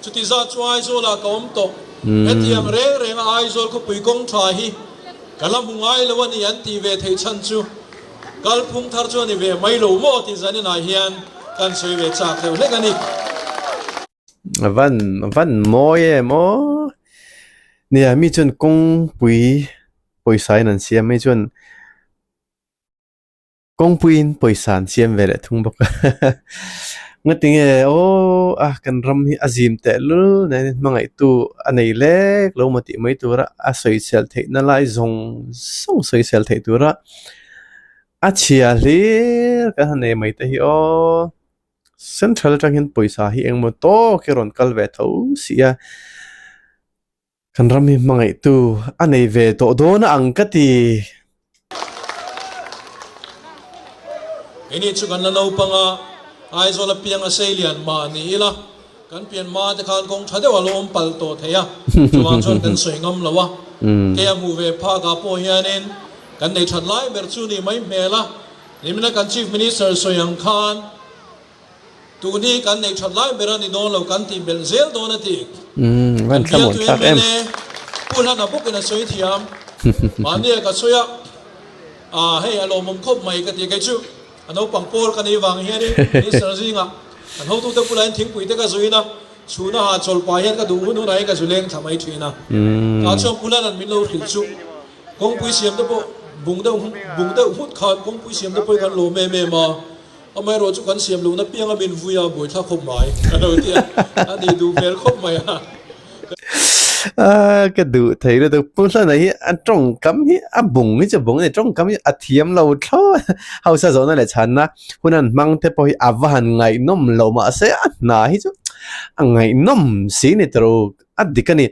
chuti zat chu Aizawlah ka awm tawh, hetiang reng renga Aizawl khawpui kawng tha hi ka la hmu ngai lo a ni an tih ve theih chhan chu kalphung thar chu a ni ve mai lo maw tih zaninah hian kan sawi ve chak deuh hlek a ni. A van a van mawi em aw. Nia mi chuan kawngpui pawisa in an siam mai chuan kawngpuiin pawisa an siam ve leh thung bawk a ngatinge aw a kan ram hi a zim teh lul nen hmangaihtu a nei lek lo maw tih mai tura a sawisel theihna lai zawng zawng sawisel theih tura a chhia hlir kan han nei mai te hi aw. Central atang hian pawisa hi engmaw tawk hi a rawn kal ve tho si a, kan ram hi hmangaihtu a nei ve tawh dawn a ang ka ti. Keini chu kan la naupang a, Aizawl a piang a sei lian mah ni ila, kan pian hma te khan kawng tha deuh a lo awm palh tawh thei a, chuvang chuan kan sawi ngam lo a, kei a hmuh ve phak ah pawh hianin kan nei that lai ber chu ni mai hmel a. Nimina kan Chief Minister sawi ang khan tun hi kan neih that lai ber a ni dawn lo kan tih belh zel dawn a ti. Kan bialtu mla Pu Hlana bawkin a sawi thiam. Mahnia ka sawi a, ah hei a lawmawm khawp mai ka ti kei chu a naupang pawl ka nih vang hianin Minister zingah kan hotute bulah hian thingpui te ka zuin a, chhuna ha chawlh pah hian ka duh hun hunah hian ka zu leng thla mai thin a. Tah chuan Pu Hlana'n min lo hrilh chu. Kawngpui siam te pawh bung deuh bung deuh nghut khan kawngpui siam te pawh hi kan lawm em em a, amaherawh chu kan siam lohna pianga min vui a buaithlak khawp mai ka lo ti a, a nih duh hmel khawp mai a. A ka duh thei lutuk Pu Hlana hi a tawngkam hi a bung hi chu bung a ni tawngkam hi a thiam lo thlawt hausa zawhna leh chhanna hun an hmang te pawh hi a va han ngaihnawm lo mahse a hna hi chu a ngaihnawm si ni tawh ru. A dik a ni.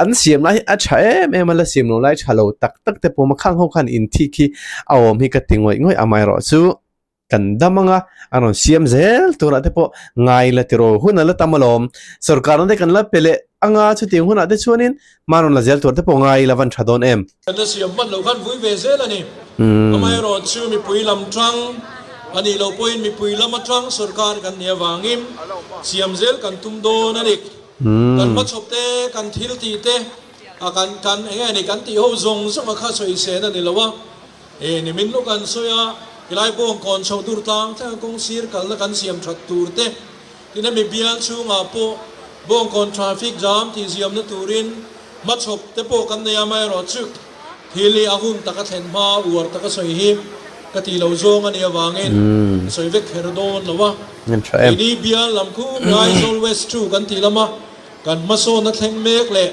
An siam lai hi a tha em em a, la siam lo lai tha lo tak tak te pawh makhang ho khan inthik hi a awm hi ka ti ngawih ngawih amaherawh chu kan dam anga a rawn siam zel turah te pawh ngai la tiraw hun a la tam alawm. Sorkarna te kan la pe leh anga chutiang hunah te chuanin hma rawn la zel tur te pawh ngai la van tha dawn em. Kan la siam hman loh khan vui ve zel a ni. Amaherawh chu mipui lam tang a nih loh pawhin mipui lam atang sorkar kan nih avangin siam zel kan tum dawn a ni. Kan hmachhawp te, kan thil tih te, a kan kan eng nge ni kan tih ho zawng zawng a kha sawi sen a ni lo a, e nimin lawk an sawi a, tilai bawng kawn chho dur tlang thleng a kawng sir kalna kan siam that tur te, tin hemi bial chhungah pawh bawngkawn traffic jam tih ziamna turin hmachhawp te pawh kan nei a, amaherawhchu thil hi a hun taka thlen hma uar taka sawi hi ka tih lo zawng a nih avangin ka sawi vek kher dawn lo a. Keini bial lam khu Aizawl West chu kan tih lama kan hmasawnna thleng mek leh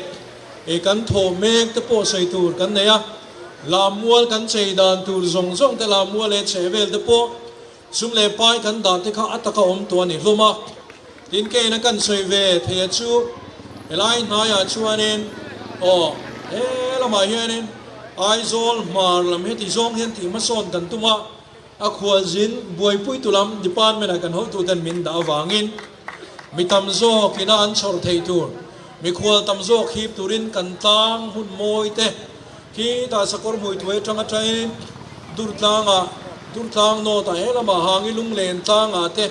e kan thawh mek te pawh sawi tur kan nei a, Lammual kan chei dan tur zawng zawng te Lammual leh chhehvel te pawh Sum leh pai kan dah te kha a taka awm tawh a ni hlawm a, tin keina kan sawi ve thei a chu helai hnaiah chuanin aw he lamah hianin Aizawl hmar lam heti zawng hian tih hmasawn kan tum a, a khualzin buaipuitu lam department ah kan hotuten min dah avangin mi tam zawk ina an chhawr thei tur mikhual tam zawk hip turin kan tlang hun mawi te Khitah sakawr hmui thuai atang atangin Durtlangah, Durtlang North ah he lamah Hangi Lunglen tlangah te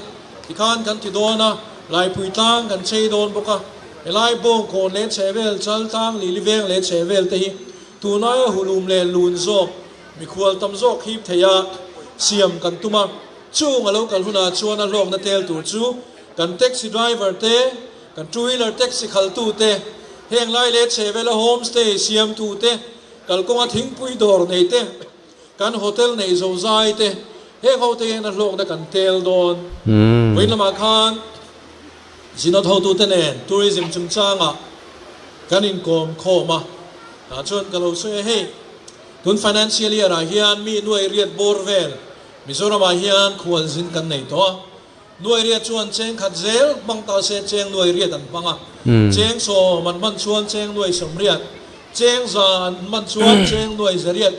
tikhan kan ti dawn a, Laipui tlang kan chei dawn bawk a, helai Bawngkawn leh chhehvel Chaltlang Lili veng leh chhehvel te hi tunaia hulum leh lun zawk mikhual tam zawk hip thei a siam kan tum a, chung a lo kal hunah chuan a hlawkna tel tur chu kan taxi driver te, Kan two wheeler taxi khaltute, heng lai leh chhehvela home stay siamtute, kalkawnga thingpui dawr neite, kan hotel neih zozai te, heng hote hian a hlawkna kan tel dawn. Vawiin lamah khan Synod hotute nen tourism chungchangah kan inkawm khawm a, tah chuan ka lo sawi a, hei tun financial year ah hian mi nuai riat bawr vel Mizoramah hian khualzin kan nei tawh a, Nuai riat chuan cheng khat zel hmang ta se cheng nuai riat an hmang a, cheng sawm an hman chuan cheng nuai sawm riat, cheng za an hman chuan cheng nuai za riat,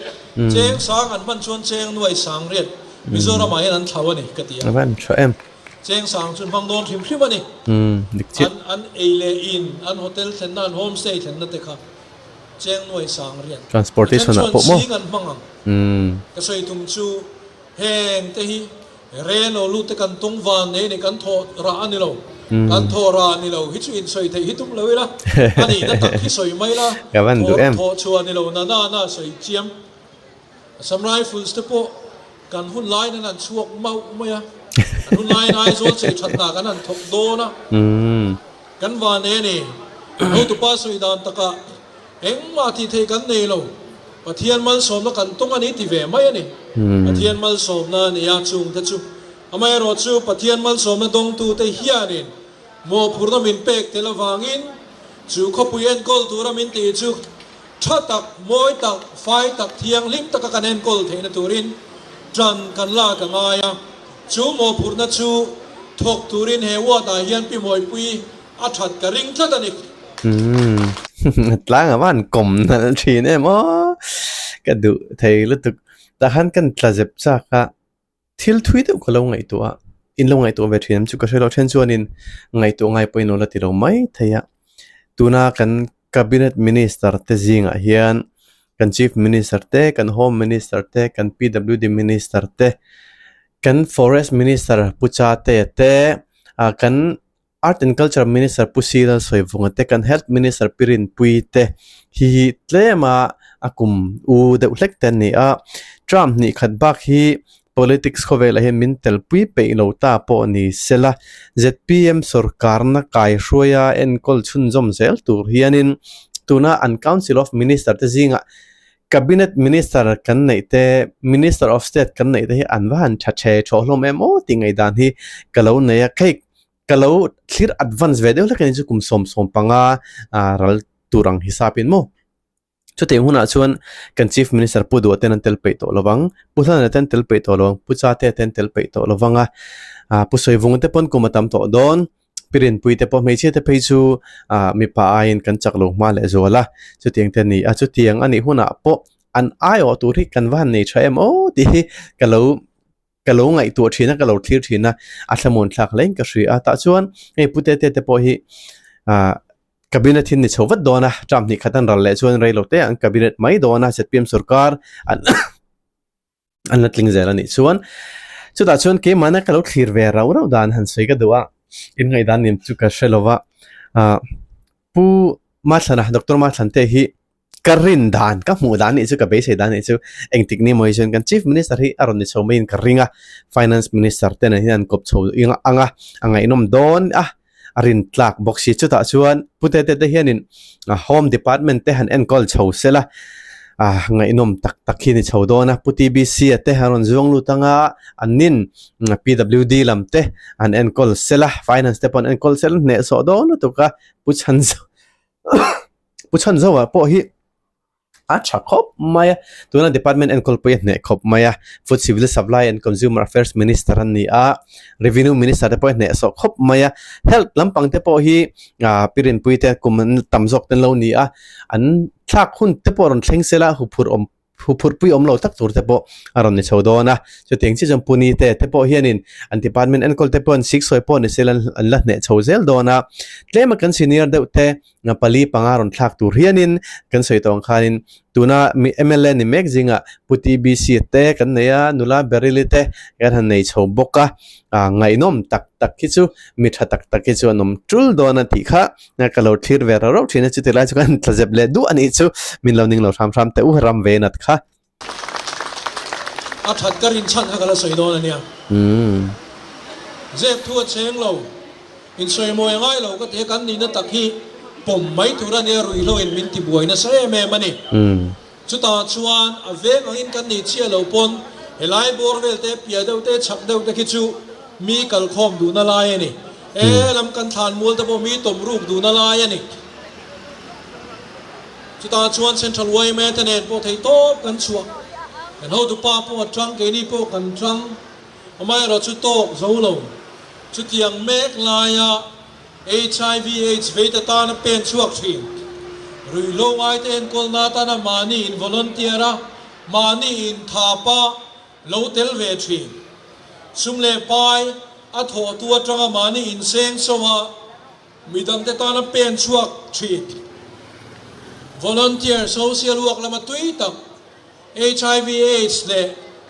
cheng sang an hman chuan cheng nuai sang riat Mizoramah hian an thlau a ni ka ti a. Cheng sang chu hmang dawn hrim hrim a ni. An an ei leh in, an hotel thlenna, an home stay thlenna te kha cheng nuai sang riat. A then chuan sing an hmang ang. Ka sawi tum chu heng te hi Re lo lut te kan tung van nei ni kan thawh rah a ni lo. Kan thawh rah a ni lo hi chu insawi theih hi tum lo ila, a nihna tak hi sawi mai la, thawh thawh chhuah a ni lo na na na sawi chiam. Assam Rifles te pawh kan hun laiin an han chhuak mauh mai a, an hun laiin Aizawl chei that hna kan han thawk dawn a, kan van nei a ni. Hotupa sawi dan takah. Engmah tih theih kan nei lo. Pathian malsawmna kan tawng a ni ti ve mai a ni. Pathian malsawmna a ni a, chungte chu. Amaherawhchu Pathian malsawmna dawngtute hianin mawhphurhna min pek tel avangin chu khawpui enkawl tura min tih chu tha tak, mawi tak, fai tak, thianghlim taka kan enkawl theihna turin tan kan lak a ngai a. Chu mawhphurhna chu thawk turin he ward-ah hian Pi Mawipui a that ka ring tlat a ni. Umm tlang a van kawm nalh thin em aw ka duh thei lutuk tah khan kan tla zep chak a thil thui deuh ka lo ngaihtuah a in lo ngaihtuah ve thin em chu ka hre lo then chuanin ngaihtuah ngai pawhin lo la ti lo mai thei a tuna kan cabinet minister te zingah hian kan chief minister te kan home minister te kan P_W_D minister te kan forest minister Pu Chate te ah kan. Art and Culture Minister Pu Sir Lalsawivunga te, kan Health Minister Pi Rinpuii te hi hi tlem a a kum u deuh hlek te an ni a. Term hnih khat bak hi politics khawvelah hian min telpui peih lo ta pawh ni sela, zpm sawrkarna kaihruaia enkawl chhunzawm zel tur hianin tuna an Council of Minister te zingah Cabinet Minister kan neih te, Minister of State kan neih te hi an va han tha the thawh hlawm em aw tih ngaihdan hi ka lo nei a. Cake Ka lo thlir advance ve deuh hlek a ni chu kum 75 ral tur ang hisapin maw. Chutiang hunah chuan kan Chief Minister Pu Duha ten an tel peih tawh lovang, Pu Hlana ten tel peih tawh lovang, Pu Chate ten tel peih tawh lovang a, Pu Sawivunga te pawn kum a tam tawh dawn, Pi Rinpui te pawh hmeichhia te phei chu mipa aiin kan chak lo hma leh zual a, chutiang te a ni a, chutiang a nih hunah pawh an aiawh tur hi kan va han nei tha em aw tih hi ka lo ka lo ngaihtuah thin a ka lo thlir thin a a thlamuan thlak hle in ka hria a tah chuan hei pu te te te pawh hi ah cabinet hi an ni chho vat dawn a term hnih khat an ral leh chuan rei lo te an cabinet mai dawn a zpm sorkar an an la tling zel a nih chuan chutah chuan keimahna ka lo thlir ve rauh rauh dan han sawi ka duh a in ngaihdan nen chu ka hre lo va ah pu Mathlana Doctor Mathlante hi Ka rin dan, ka hmuh dan nih chu, ka beisei dan nih chu engtik ni maw hi chuan kan Chief Minister hi a rawn ni chho maiin ka ring a, Finance Minister te nen hian an kawp chho ang a, a ngaihnawm dawn a, a rin tlak bawk si. Chutah chuan Pu Tete te hianin Home Department te han enkawl chho sela, a ngaihnawm tak tak hi ni chho dawn a. Pu TBC a te an rawn zuang lut ang a, annin PWD lam te han enkawl sela, Finance te pawh an enkawl sela hnehsawh dawn lutuk a, Pu Chhanzo. Pu Chhanzoa pawh hi a tha khawp mai a, tuna department enkawl pawh hi a hneh khawp mai a, Food Civil Supply and Consumer Affairs Minister a ni a, Revenue Minister te pawh hi a hneh sawh khawp mai a, Health lampang te pawh hi ah pi Rinpui te kum an tam zawk te an lo ni a, an thlak hun te pawh rawn thleng sela huphurh awm Huphurhpui awm lo tak tur te pawh a rawn ni chho dawn a, chutiang chiah chuan Pune te te pawh hianin an department enkawl te pawh an siksawi pawh ni sela an la hneh chho zel dawn a, tlema kan senior deuh te pali panga rawn thlak tur hianin kan sawi tawh ang khanin tuna mla ni mek zingah Pu TBC te kan nei a, nula Beryl-i te kan han nei chho bawk a, ngaihnawm tak tak hi chu mi tha tak tak hi chu an awm tul dawn a tih kha. Ka lo thlir ve rauh rauh thin a, chuti lai chu kan tla zep leh duh a nih chu, min lo ning lo hram hram teh u ram ve nat kha. A that ka rin chhan kha ka la sawi dawn a nia. Zep thu a cheng lo, insawi mawi a ngai lo ka ti a, kan nihna tak hi pawm mai tur a nia ruihhlo in min ti buai nasa em em a ni. Chutah chuan a veng angin kan nih chiah lo pawn helai bawr vel te, piah deuh te, chhak deuh te khi chu mi kalkhawm duhna lai a ni. E lam kan thlan mual te pawh mi tawm ruk duhna lai a ni. Chutah chuan Central yma te nen pawh thei tawp kan chhuah. Kan hotupa pawh a tang, keini pawh kan tang. Amaherawh chu tawk zo lo. Chutiang mek laia. Hiv aids veit atana pen chhuak thin. Ruihhlo ngaite enkawlna atana mahni in volunteer a, mahni in thapa lo tel ve thin. Sum leh pai a thawhtu atanga mahni in seng so a, midangte tana pen chhuak thin. Volunteer social work lama tui tak Hiv aids leh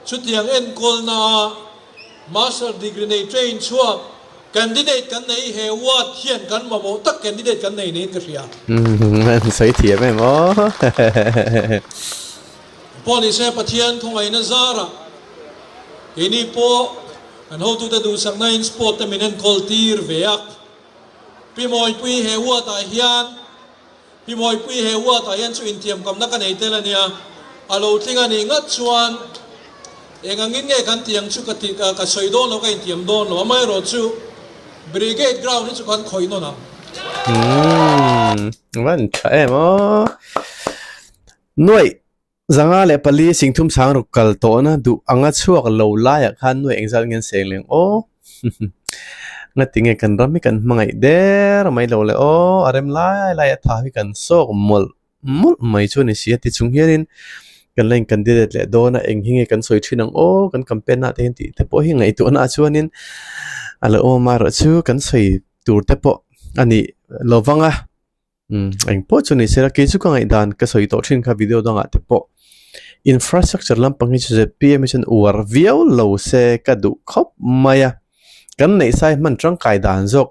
chutiang enkawlna a Master degree nei train chhuak candidate kan nei he ward hian kan mamawh tak candidate kan nei niin ka hria. An sawi thiam em aw. Pawh ni se Pathian khawngaihna zarah keini pawh kan hotute duhsakna in sport te min enkawl tir ve a. Pi Mawipui he ward ah hian. Pi Mawipui he ward ah hian chu intiamkamna ka nei tel a nia, a lo tling a nih ngat chuan eng angin nge kan tih ang chu ka tih ka sawi dawn lo, ka intiam dawn lo, amaherawh chu Brigade ground hi chu kan khawih nawn ang. Umm, van tha em aw. Nuaih 504 3060 kal tawhna duh anga chhuak lo laiah khan nuaih engzat nge an seng leng aw. Ngati nge kan ram hi kan hmangaih der mai lo le aw, a rem lai lai a tha hi kan sawk mawlh mawlh mai chu a ni si a ti chung hianin kan la in candidate leh dawn a eng hi nge kan sawi thin ang aw kan campaign ah te hian tih te pawh hi ngaihtuahna ah chuanin a lo awm a erawh chu kan sawi tur te pawh a nih lo vang a. Umm eng pawh chu ni se la kei chu ka ngaihdan ka sawi tawh thin kha video dangah te pawh infrastructure lampang hi chu zpm hi chuan uar viau lo se ka duh khawp mai a kan neih sai hman tangkai dan zawk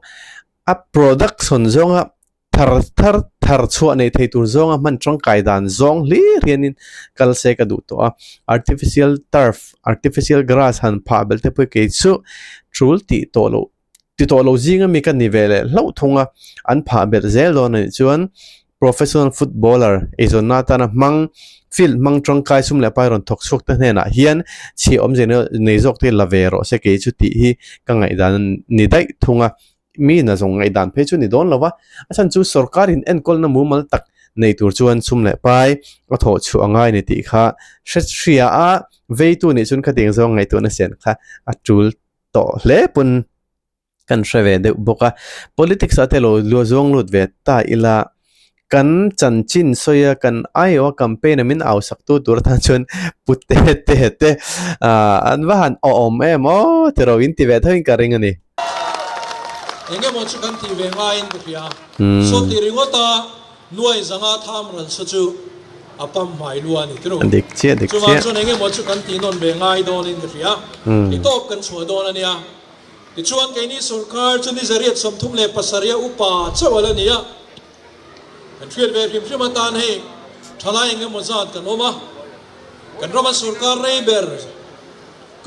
a production zawnga thar thar thar chhuah nei thei tur zawnga hman tangkai dan zawng hlir hianin kal se ka duh tawh a artificial turf artificial grass han phah belh te pawh hi kei chu tul tih tawh loh. Ti tawh lo zinga mi ka ni ve leh hlauh thung a, an phah belh zel dawn a nih chuan professional footballer eizawnna atana hmang field hmang tangkai sum leh pai rawn thawk chhuak te hnenah hian chhiah awmze nei zawk te la ve rawh se kei chu tih hi ka ngaihdan a ni daih thung a, mi na zawng ngaihdan phei chu ni dawn lo va, a chhan chu sorkar in enkawlna mumal tak nei tur chuan sum leh pai a thawh chhuah a ngai ni tih kha hre hria a, veitu nih chuan khatiang zawng ngaihtuahna sian kha a tul tawh hle pawn kan hre ve deuh bawk a politics ah te lo zuang lut ve ta ila kan chanchin sawi a kan aiawh a campaign a min au sak tu tur atan chuan pute te te ah an va han awm em aw tiraw in ti ve tho in ka ring a ni. Eng emaw chu kan tih ve ngaiin ka hria. Saw ti ringawt a Nuai zanga tham ran saw chu a pam hmai lua a ni tiraw. Dik chiah dik Chuvang chiah. chuan eng emaw chu kan tih nawn ve ngai dawnin ka hria. I tawp kan chhuah dawn a nia. Tichuan keini sorkar chu ni 137 upa chauh a la ni a. Kan hriat ve hrim hrim atan hei thalai eng emaw zat kan awm a. Kan rama sorkar rei ber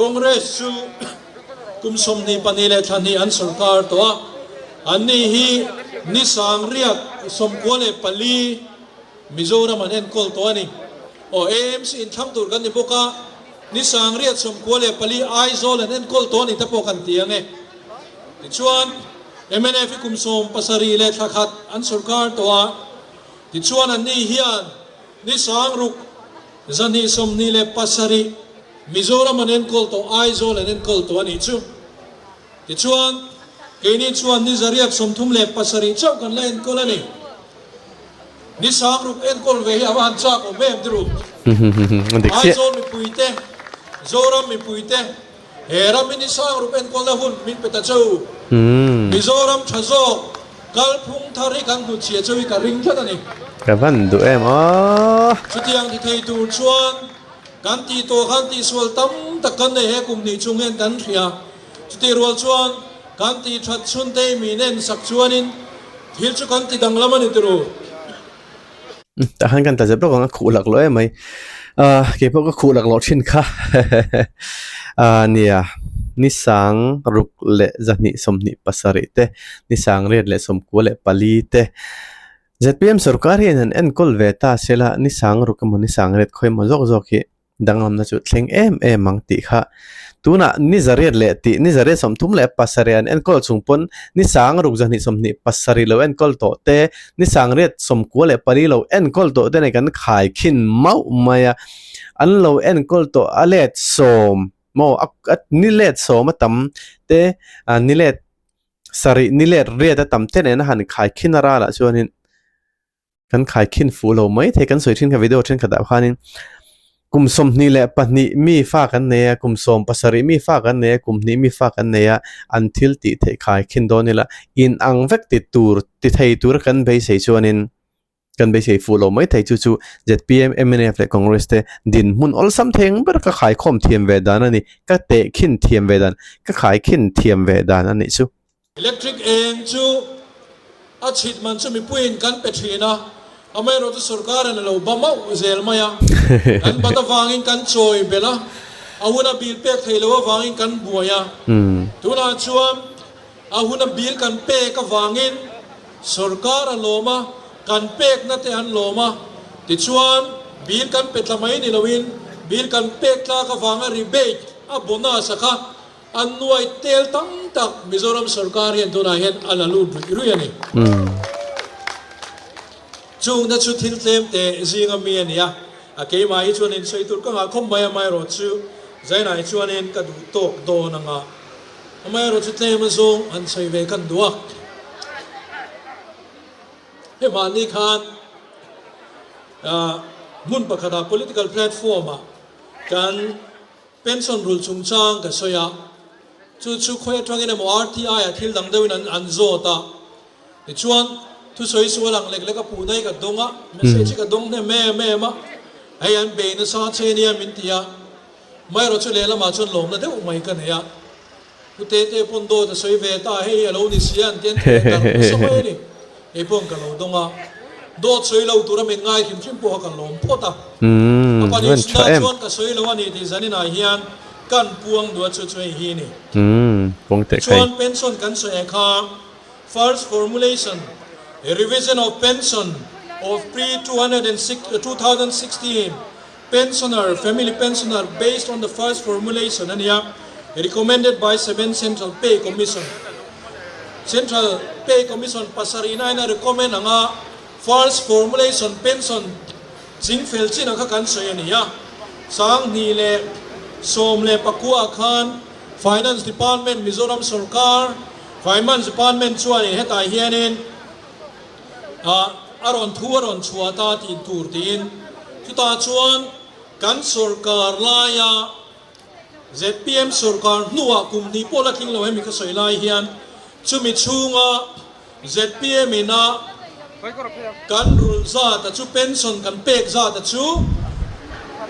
Congress chu kum 22 leh thla hnih an sorkar tawh a, anni hi ni 994 Mizoram an enkawl tawh a ni. Aw AMC inthlang tur kan ni bawk a, ni 994 Aizawl an enkawl tawh a ni te pawh kan ti ang e. Tichuan, mnf hi kum 17 leh thla khat an sorkar tawh a, tichuan anni hian ni 6227 Mizoram an enkawl tawh, Aizawl an enkawl tawh a nih chu. Tichuan, keini chuan ni 137 chauh kan la enkawl a ni. Ni 60 enkawl ve hi a va han chak awm em tiru. Aizawl mipuite, Zoram mipuite, he ram hi ni 60 enkawlna hun min pe ta cheu. Mizoram tha zawk, kalphung thar hi kan hnutchhiah cheu hi ka ring tlat a ni. Ka van duh em aw. Chutiang ti thei tur chuan. Kan tih tawh khan tihsual tam tak kan nei he kum hnih chung hian kan hria. Chutih rual chuan kan tih that chhun te i min en sak chuanin thil chu kan ti danglam a ni turu. Tah khan kan tla zep lawk ang a khuh laklawh em mai. Ahh kei pawh ka khuh laklawh thin kha ahh nia ni 6227 te ni 994 te Zpm sorkar hian han enkawl ve ta se la, ni 60 emaw ni 100 khawi emaw zawk zawk hi danglamna chu thleng em em ang tih kha tunah ni 800 leh tih ni 837 an enkawl chung pawn ni 6227 lo enkawl tawh te, ni 994 lo enkawl tawh te nen kan khaikhin mauh mai a, an lo enkawl tawh a let sawm maw a ni let sawm a tam te ni let Sarih ni let riat a tam te nena han khaikhin a ralah chuanin kan khaikhin fuh lo mai thei kan sawi thin kha video thenkhatah khanin kum 22 mi fa kan nei a kum 17 mi fa kan nei a kum hnih mi fa kan nei a an thil tih theih khaikhin dawn ila inang vek ti tur ti thei tura kan beisei chuanin Kan beisei fuh lo mai thei chu chu zpm, mnf leh Congress te dinhmun awlsam thei ang ber ka khaikhawm thiam ve dan a ni, ka tehkhin thiam ve dan, ka khaikhin thiam ve dan a nih chu. Electric eng chu a chhit man chu mipuiin kan pe thin a, amaherawhchu sorkarin a lo ba mauh zel mai a, kan bat avangin kan chawi belh a, a huna bill pek thei lo avangin kan buai a, tunah chuan A huna bill kan pek avangin sorkar a lawm a, Kan pekna te an lawm a, tichuan bill kan pe tla mai ni loin bill kan pek tlak avanga rebate a bonus a kha an nuai tel tam tak Mizoram sorkar hian tunah hian a la lut ruih ruih a ni. Chungna chu thil tlem te zinga mi a ni a, a keimah hi chuan insawi tur ka ngah khawp mai amaherawh chu Zainah hi chuanin ka duh tawk dawn anga amaherawh chu tlem azawng han sawi ve kan duh a. He mahni khan hmun pakhatah political platform-ah kan pension rul chungchang ka sawi a, chu chu khawi atangin emaw RTI-ah thil dang deuhin an an zawt a, tichuan thusawi sual ang lek lek a puhna hi ka dawng a, message hi ka dawng hnem em em a, hei an bei nasa che nia min ti a, amaherawh chu lehlamah chuan lawmna deuh mai ka nei a. Pu Tete pawn dawt a sawi ve ta, hei a lo ni si a, an ti an ti darh nasa mai a ni. Kei pawn ka lo dawng a, dawt sawi lo tura min ngai hrim hrim pawh kha ka lawm phawt a. A pahnihna chuan ka sawi lo a ni tih zaninah hian kan puang duh a chu chu hei hi a ni. Tichuan pension kan sawi ah kha first formulation, revision of pension of pre 2016, Pensioner, Family Pensioner based on the first formulation a nia, recommended by Seventh Central Pay Commission. Central Pay Commission pasarihna in a recommend anga first formulation pension chingfel chin ang kha kan sawi a ni a. 2014 ah khan Finance Department Mizoram Sorkar Finance Department chuanin hetah hianin ah a rawn thu a rawn chhuah ta tih tur tiin chutah chuan kan sorkar laia zpm sorkar hnuah kum hnih pawh la tling lo hemi ka sawi lai hian chumi chhunga zpm ina kan rulh zat a chu pension kan pek zat a chu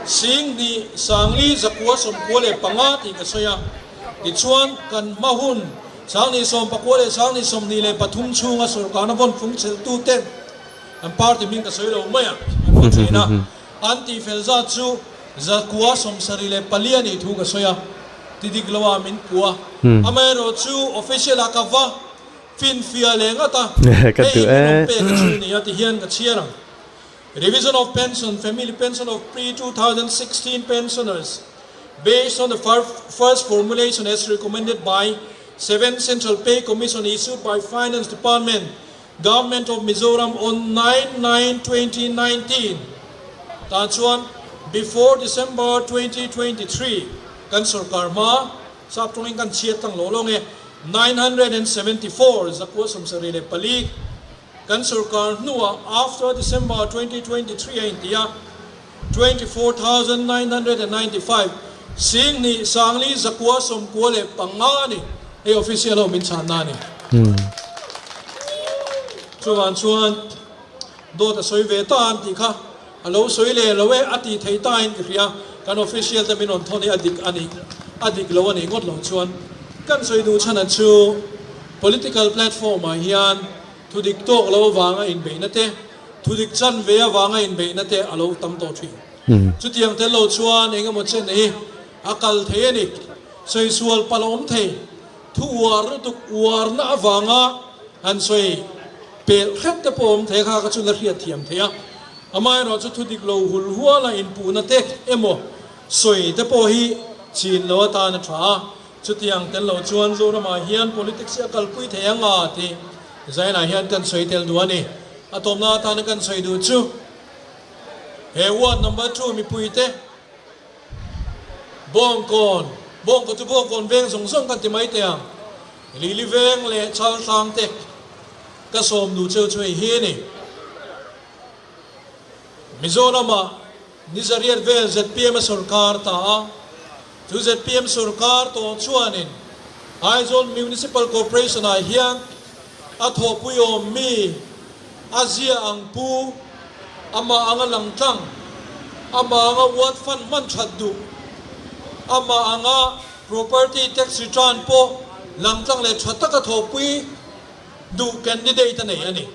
10 595 tih ka sawi a tichuan kan hma hun 2019 leh 2023 chhunga sorkarna vawn fung chhelhtuten an party hming ka sawi lo mai a, an va thin a, an tihfel zat chu 174 a nih thu ka sawi a, ti dik lo ah min puh a, amaherawh chu official ah ka va finfiah leh ngat a, hei hi min rawn pek a chu ni a ti hian ka chhiar ang. Revision of pension, family pension of pre 2016 pensioners based on the first formulation as recommended by Seventh Central Pay Commission issued by Finance Department, Government of Mizoram on 9 9 2019 tah chuan before December 2023 kan sorkar hma sap tawngin kan chhiat tlang lawh lawng e 974 174 Kan sorkar hnuah after December 2023 a inti a, 24,995 2,495 a ni. Hei official ho min chhanna a ni. Chuvang chuan dawt a sawi ve ta an tih kha a lo sawi leh lo e a tih theih ta in ka hria. Kan official te min rawn thawn hi a dik a nih a dik lo a nih ngawt loh chuan kan sawi duh chhan a chu political platform ah hian Thu dik tawk lo avanga inbeihna te, thu dik chan ve avanga inbeihna te a lo tam tawh thin. Chutiang tel lo chuan eng emaw chen hi a kal thei a ni. Sawi sual palh a awm thei. Thu uar lutuk uarna avanga han sawi pelh hret te pawh a awm thei a, kha kha chu la hriat thiam thei a. Amaherawh chu thu dik lo hul huala inpuhna te emaw sawi te pawh hi chin lo atan a tha a. Chutiang tel lo chuan Zoramah hian politics hi a kalpui thei ang a tih Zainah hian kan sawi tel duh a ni. A tawpna atana kan sawi duh chu he ward number two mipuite Bawngkawn, Bawngkawn chu Bawngkawn veng zawng zawng kan ti mai teh ang, Lili veng leh Chaltlang te ka sawm duh cheu chu hei hi a ni. Mizoramah Ni zariat vel zpm a sorkar ta a, chu zpm sorkar tawh chuanin Aizawl Municipal Corporation ah hian a thawhpui awm mi a zia ang pu, amah anga lang tlang, amah anga ward fund hman that duh, amah anga property tax return pawh lang tlang leh tha taka thawhpui duh candidate a nei a ni.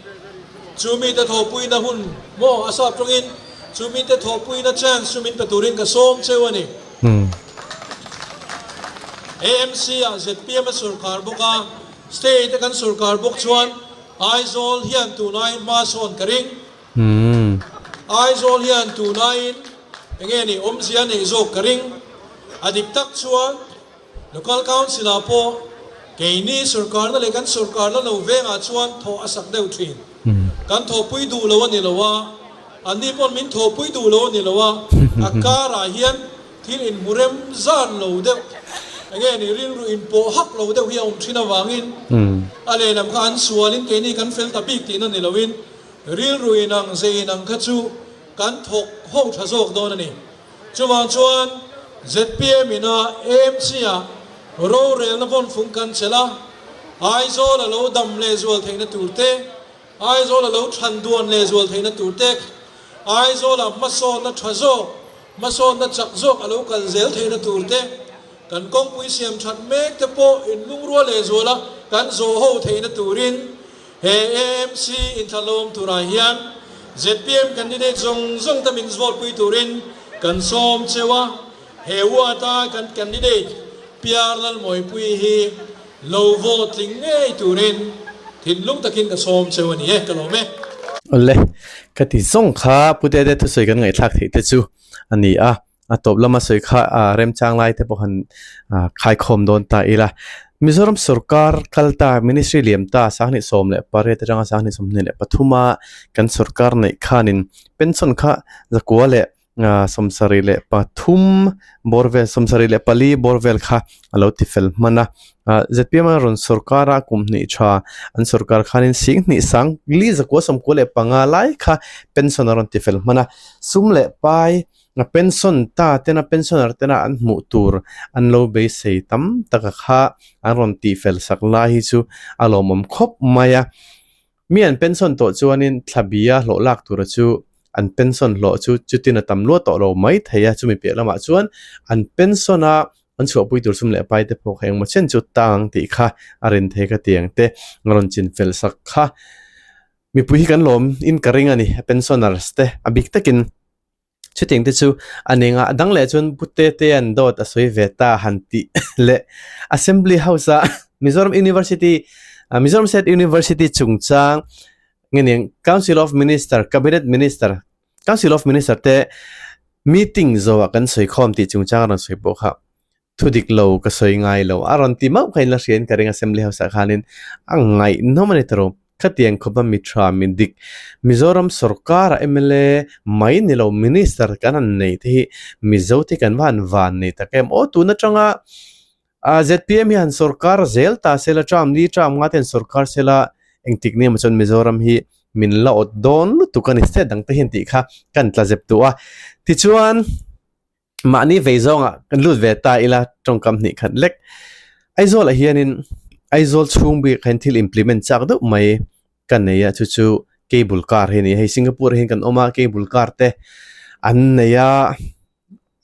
Chu mite thawhpuina hun maw a sap tawngin chu mite thawhpuina chance chu min pe turin ka sawm cheu a ni. AMC ah zpm a sorkar bawk a, state a kan sorkar bawk chuan. Aizawl hian tunlaiin hma sawn ka ring. Aizawl hian tunlaiin enge nih awmzia neih zawk ka ring. A dik tak chuan Local Council ah pawh keini sorkarna leh kan sorkarna lo vengah chuan thawh a sak deuh thin. Kan thawhpui duh lo a ni lo a, anni pawn min thawhpui duh lo a ni lo a, a karah hian Thil inhmu rem zan lo deuh, enge ni rilru inpawh hak lo deuh hi a awm thin avangin a lehlam kha an sualin keini kan fel ta bik tihna ni loin rilru inang ze inang kha chu kan thawk ho tha zawk dawn a ni. Chuvang chuan zpm ina AMC ah rorelna vawnfung kan chelh a, Aizawl a lo dam lehzual theihna tur te, Aizawl a lo than duan lehzual theihna tur te, Aizawl ah hmasawnna tha zawk Hmasawnna chak zawk a lo kal zel theihna tur te, kan kawngpui siam that mek te pawh inlungrual lehzuala kan zawh ho theihna turin he AMC inthlahlawm turah hian zpm candidate zawng zawng te min vote pui turin kan sawm cheu a, he ward-a kan candidate PR Lalmawipui hi lo vote tling ngei turin thinlung takin ka sawm cheu a ni e, ka lawm e. Awle, ka ti zawng kha Pu Tete thusawi kan ngaihthlak theih te chu a ni a, a tawp lama sawi kha remchang lai te pawh han khaikhawm dawn ta ila. Mizoram sorkar kal ta Ministry liam ta 2018 atanga 2023 a kan sorkar neih khanin pension kha zakua leh 73 bawr vel 74 bawr vel kha a lo ti fel hman a ah zpm a rawn sorkar a kum hnih tha an sorkar khanin sing hnih sang li zakua 95 lai kha pension a rawn ti fel hman a sum leh pai a pension ta tena pensioner tena an hmuh tur an lo beisei tam tak a kha an rawn tih fel sak lai hi chu a lawmawm khawp mai a. Mi an pension tawh chuanin thlabia hlawh lak tura chu an pension hlawh chu chutin a tam luat tawh lo mai thei a, chumi piah lamah chuan an pension a an chhuahpui tur sum leh pai te pawh kha engmaw chen chu tang tih kha a rin thei ka tiang te rawn chin fel sak kha mipui hi kan lawm in ka ring a ni pensioners te a bik takin. Chutiang te chu a ni ngah dang leh chuan Pu Tetea'n dawt a sawi ve ta han tih leh Assembly House a Mizoram University Mizoram State University chungchang nge niang Council of Minister Cabinet Minister Council of Minister te meeting zawhah kan sawi khawm tih chungchang a rawn sawi pawh kha Thu dik lo ka sawi ngai lo. A rawn ti mauh kha in la hria in ka ring Assembly House ah khanin a ngaihnawm a ni tawh. Khatiang khawpa mi tha mi dik Mizoram sorkar ah mla mai ni lo Minister kan han nei te hi Mizo te kan va han van nei tak em. Aw tun atanga zpm hi han sorkar zel ta sela term li term nga te han sorkar sela engtik ni emaw chuan Mizoram hi min la awt dawn lutuk a ni state dang te hian tih kha kan tla zep duh a. Tichuan. Mahni vei zawngah kan lut ve ta ila tawngkam hnih khat lek. Aizawl ah hianin Aizawl chhung bik ah hian thil implement chak deuh mai ka nei a chu chu cable car hi a ni a hei Singapore ah hian kan awm a cable car te an nei a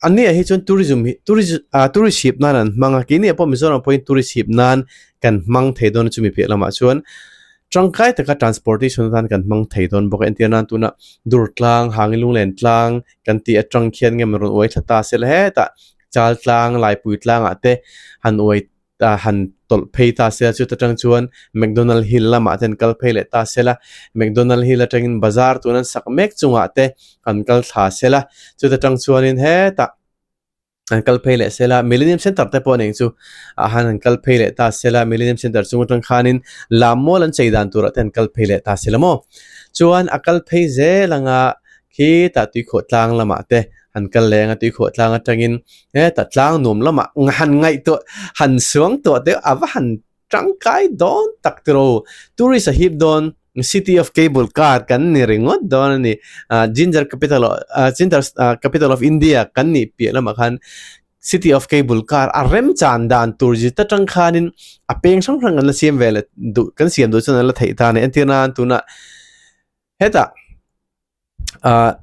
an ni ah hi chuan tourism hi tourist ah tourist hip nan an hmang a keini ah pawh Mizoram ah pawhin tourist hip nan kan hmang thei dawn a chumi piah lamah chuan tangkai taka transportation atan kan hmang thei dawn bawk a entir nan tuna Durtlang Hangilunglen tlang Kan tih atang khian nge maw rawn uai thla ta sela hetah chal tlang laipui tlangah te han uai ah han tawlh phei ta sela chuta tang chuan McDonald Hill lamah te an kal phei leh ta sela McDonald Hill atangin bazar tun an sak mek chungah te han kal thla sela chuta tang chuanin hetah an kal phei leh sela Millennium Centre te pawh nen chu ah han an kal phei leh ta sela Millennium Centre chung atang khanin lam mual an chei dan turah te an kal phei leh ta sela maw chuan a kal phei zel anga khitah tuikhuah tlang lamah te han kal leh anga tuikhuah tlang atangin hetah tlang nuam lamah han ngaihtuah han suang tuah te a va han Tangkai dawn tak tiraw tourist a hip dawn city of cable car kan ni ringawt dawn a ni ah ginger capital ah ginger capital of India kan nih piah lamah khan city of cable car a rem chan dan tur zit atang khanin a peng hrang hrang kan la siam ve leh duh kan siam duh chuan an la theih ta a ni entir nan tunah hetah. Ah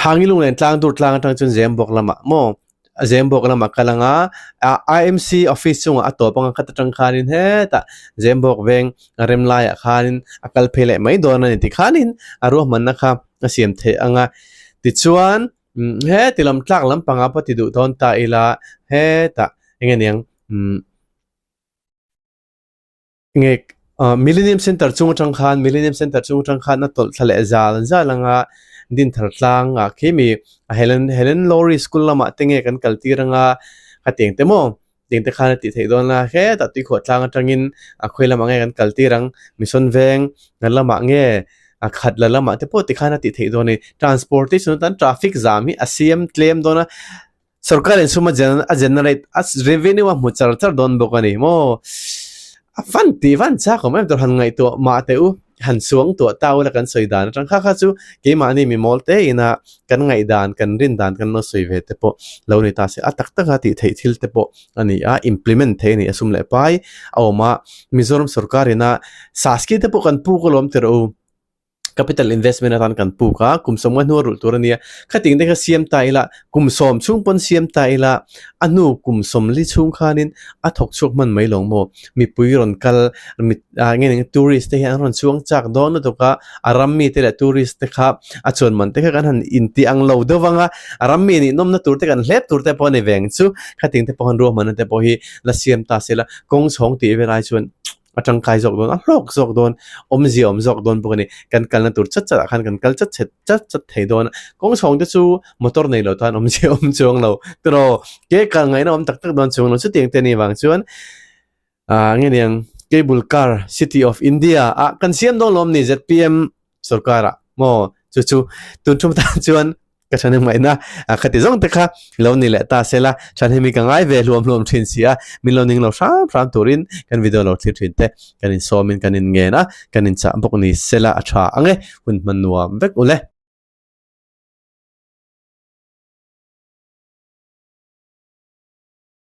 hangi lunglen tlang dur tlang atang chuan Zembawk lamah maw Zembawk lamah kal anga ah I_M_C office chungah a tawp anga khat atang khanin hetah Zembawk veng a rem laiah khanin a kal phei leh mai dawn a ni tikhanin a ruahmanna kha a siam theih anga tichuan heti lam tlak lampangah pawh ti duh dawn ta ila hetah eng nge niang umm. Nge Millennium Centre chung atang khan Millennium Centre chung atang khan a tawlh thla leh zal zal anga Dinthar tlang ah khi mi Helen Helen Lowry school lamah te nge kan kal tir anga ka ti ang te maw tiang te khan a tih theih dawn a hetah tuikhuah tlang atangin a khawi lamah nge kan kal tir ang Mission veng kan lamah nge a khat la lamah te pawh tikhan a tih theih dawn a ni transportation atan traffic zam hi a siam tlem dawn a. Sorkar in sum a a generate a revenue a hmu char char dawn bawk a ni maw? A fan tih van chak awm em tur han ngaihtuah mah teh u, han suang tuah ta ula kan sawi dan atang kha kha chu keimahni mi mawl te ina kan ngaihdan kan rin dan kan lo sawi ve te pawh lo ni ta se a tak tak a tih theih thil te pawh a ni a implement theih a ni a sum leh pai a awm a Mizoram sorkar ina Saski te pawh kan puk alawm tirh u. Capital investment atan kan puk a, kum sawmnga hnu a rulh tur a nia. Khating te kha siam ta ila, kum sawm chhung pawn siam ta ila, a hnu kum sawmli chhung khanin a thawk chhuak hman mai lo maw? Mipui rawn kal, mit ah nge eng tourist te hi an rawn chhuang chak dawn lutuk a, a ram mite leh tourist te kha a chuan man te kha kan han inti ang lo deuh vang a, a ram mi nih nawmna tur te kan hlep tur te pawh a ni veng chu. Khating te pawh khan ruahmanna te pawh hi la siam ta se la, kawng chhawng tih vel ai chuan. a tangkai zawk dawn a hlawk zawk dawn awmzia awm zawk dawn bawk a ni kan kalna tur chat chat ah khan kan kal chat chat chat chat thei dawn a kawng chhawng te chu motor nei lo tan awmzia awm chuang lo tiraw ke kal ngaihna awm tak tak dawn chuang lo chutiang te a nih vang chuan ah nge niang cable car city of India ah kan siam dawn lawm ni Z_P_M sorkar ah maw chu chu tun thum tan chuan ka thahnem ngaihna a khati zawng te kha lo ni leh ta sela thahnem hi ka ngai ve hluam hluam thin si a min lo ning lo hram hram turin kan video lo thlir thin te kan in sawmin kan in ngen a kan in chah bawk ni sela a tha ang e hun hman nuam vek ule.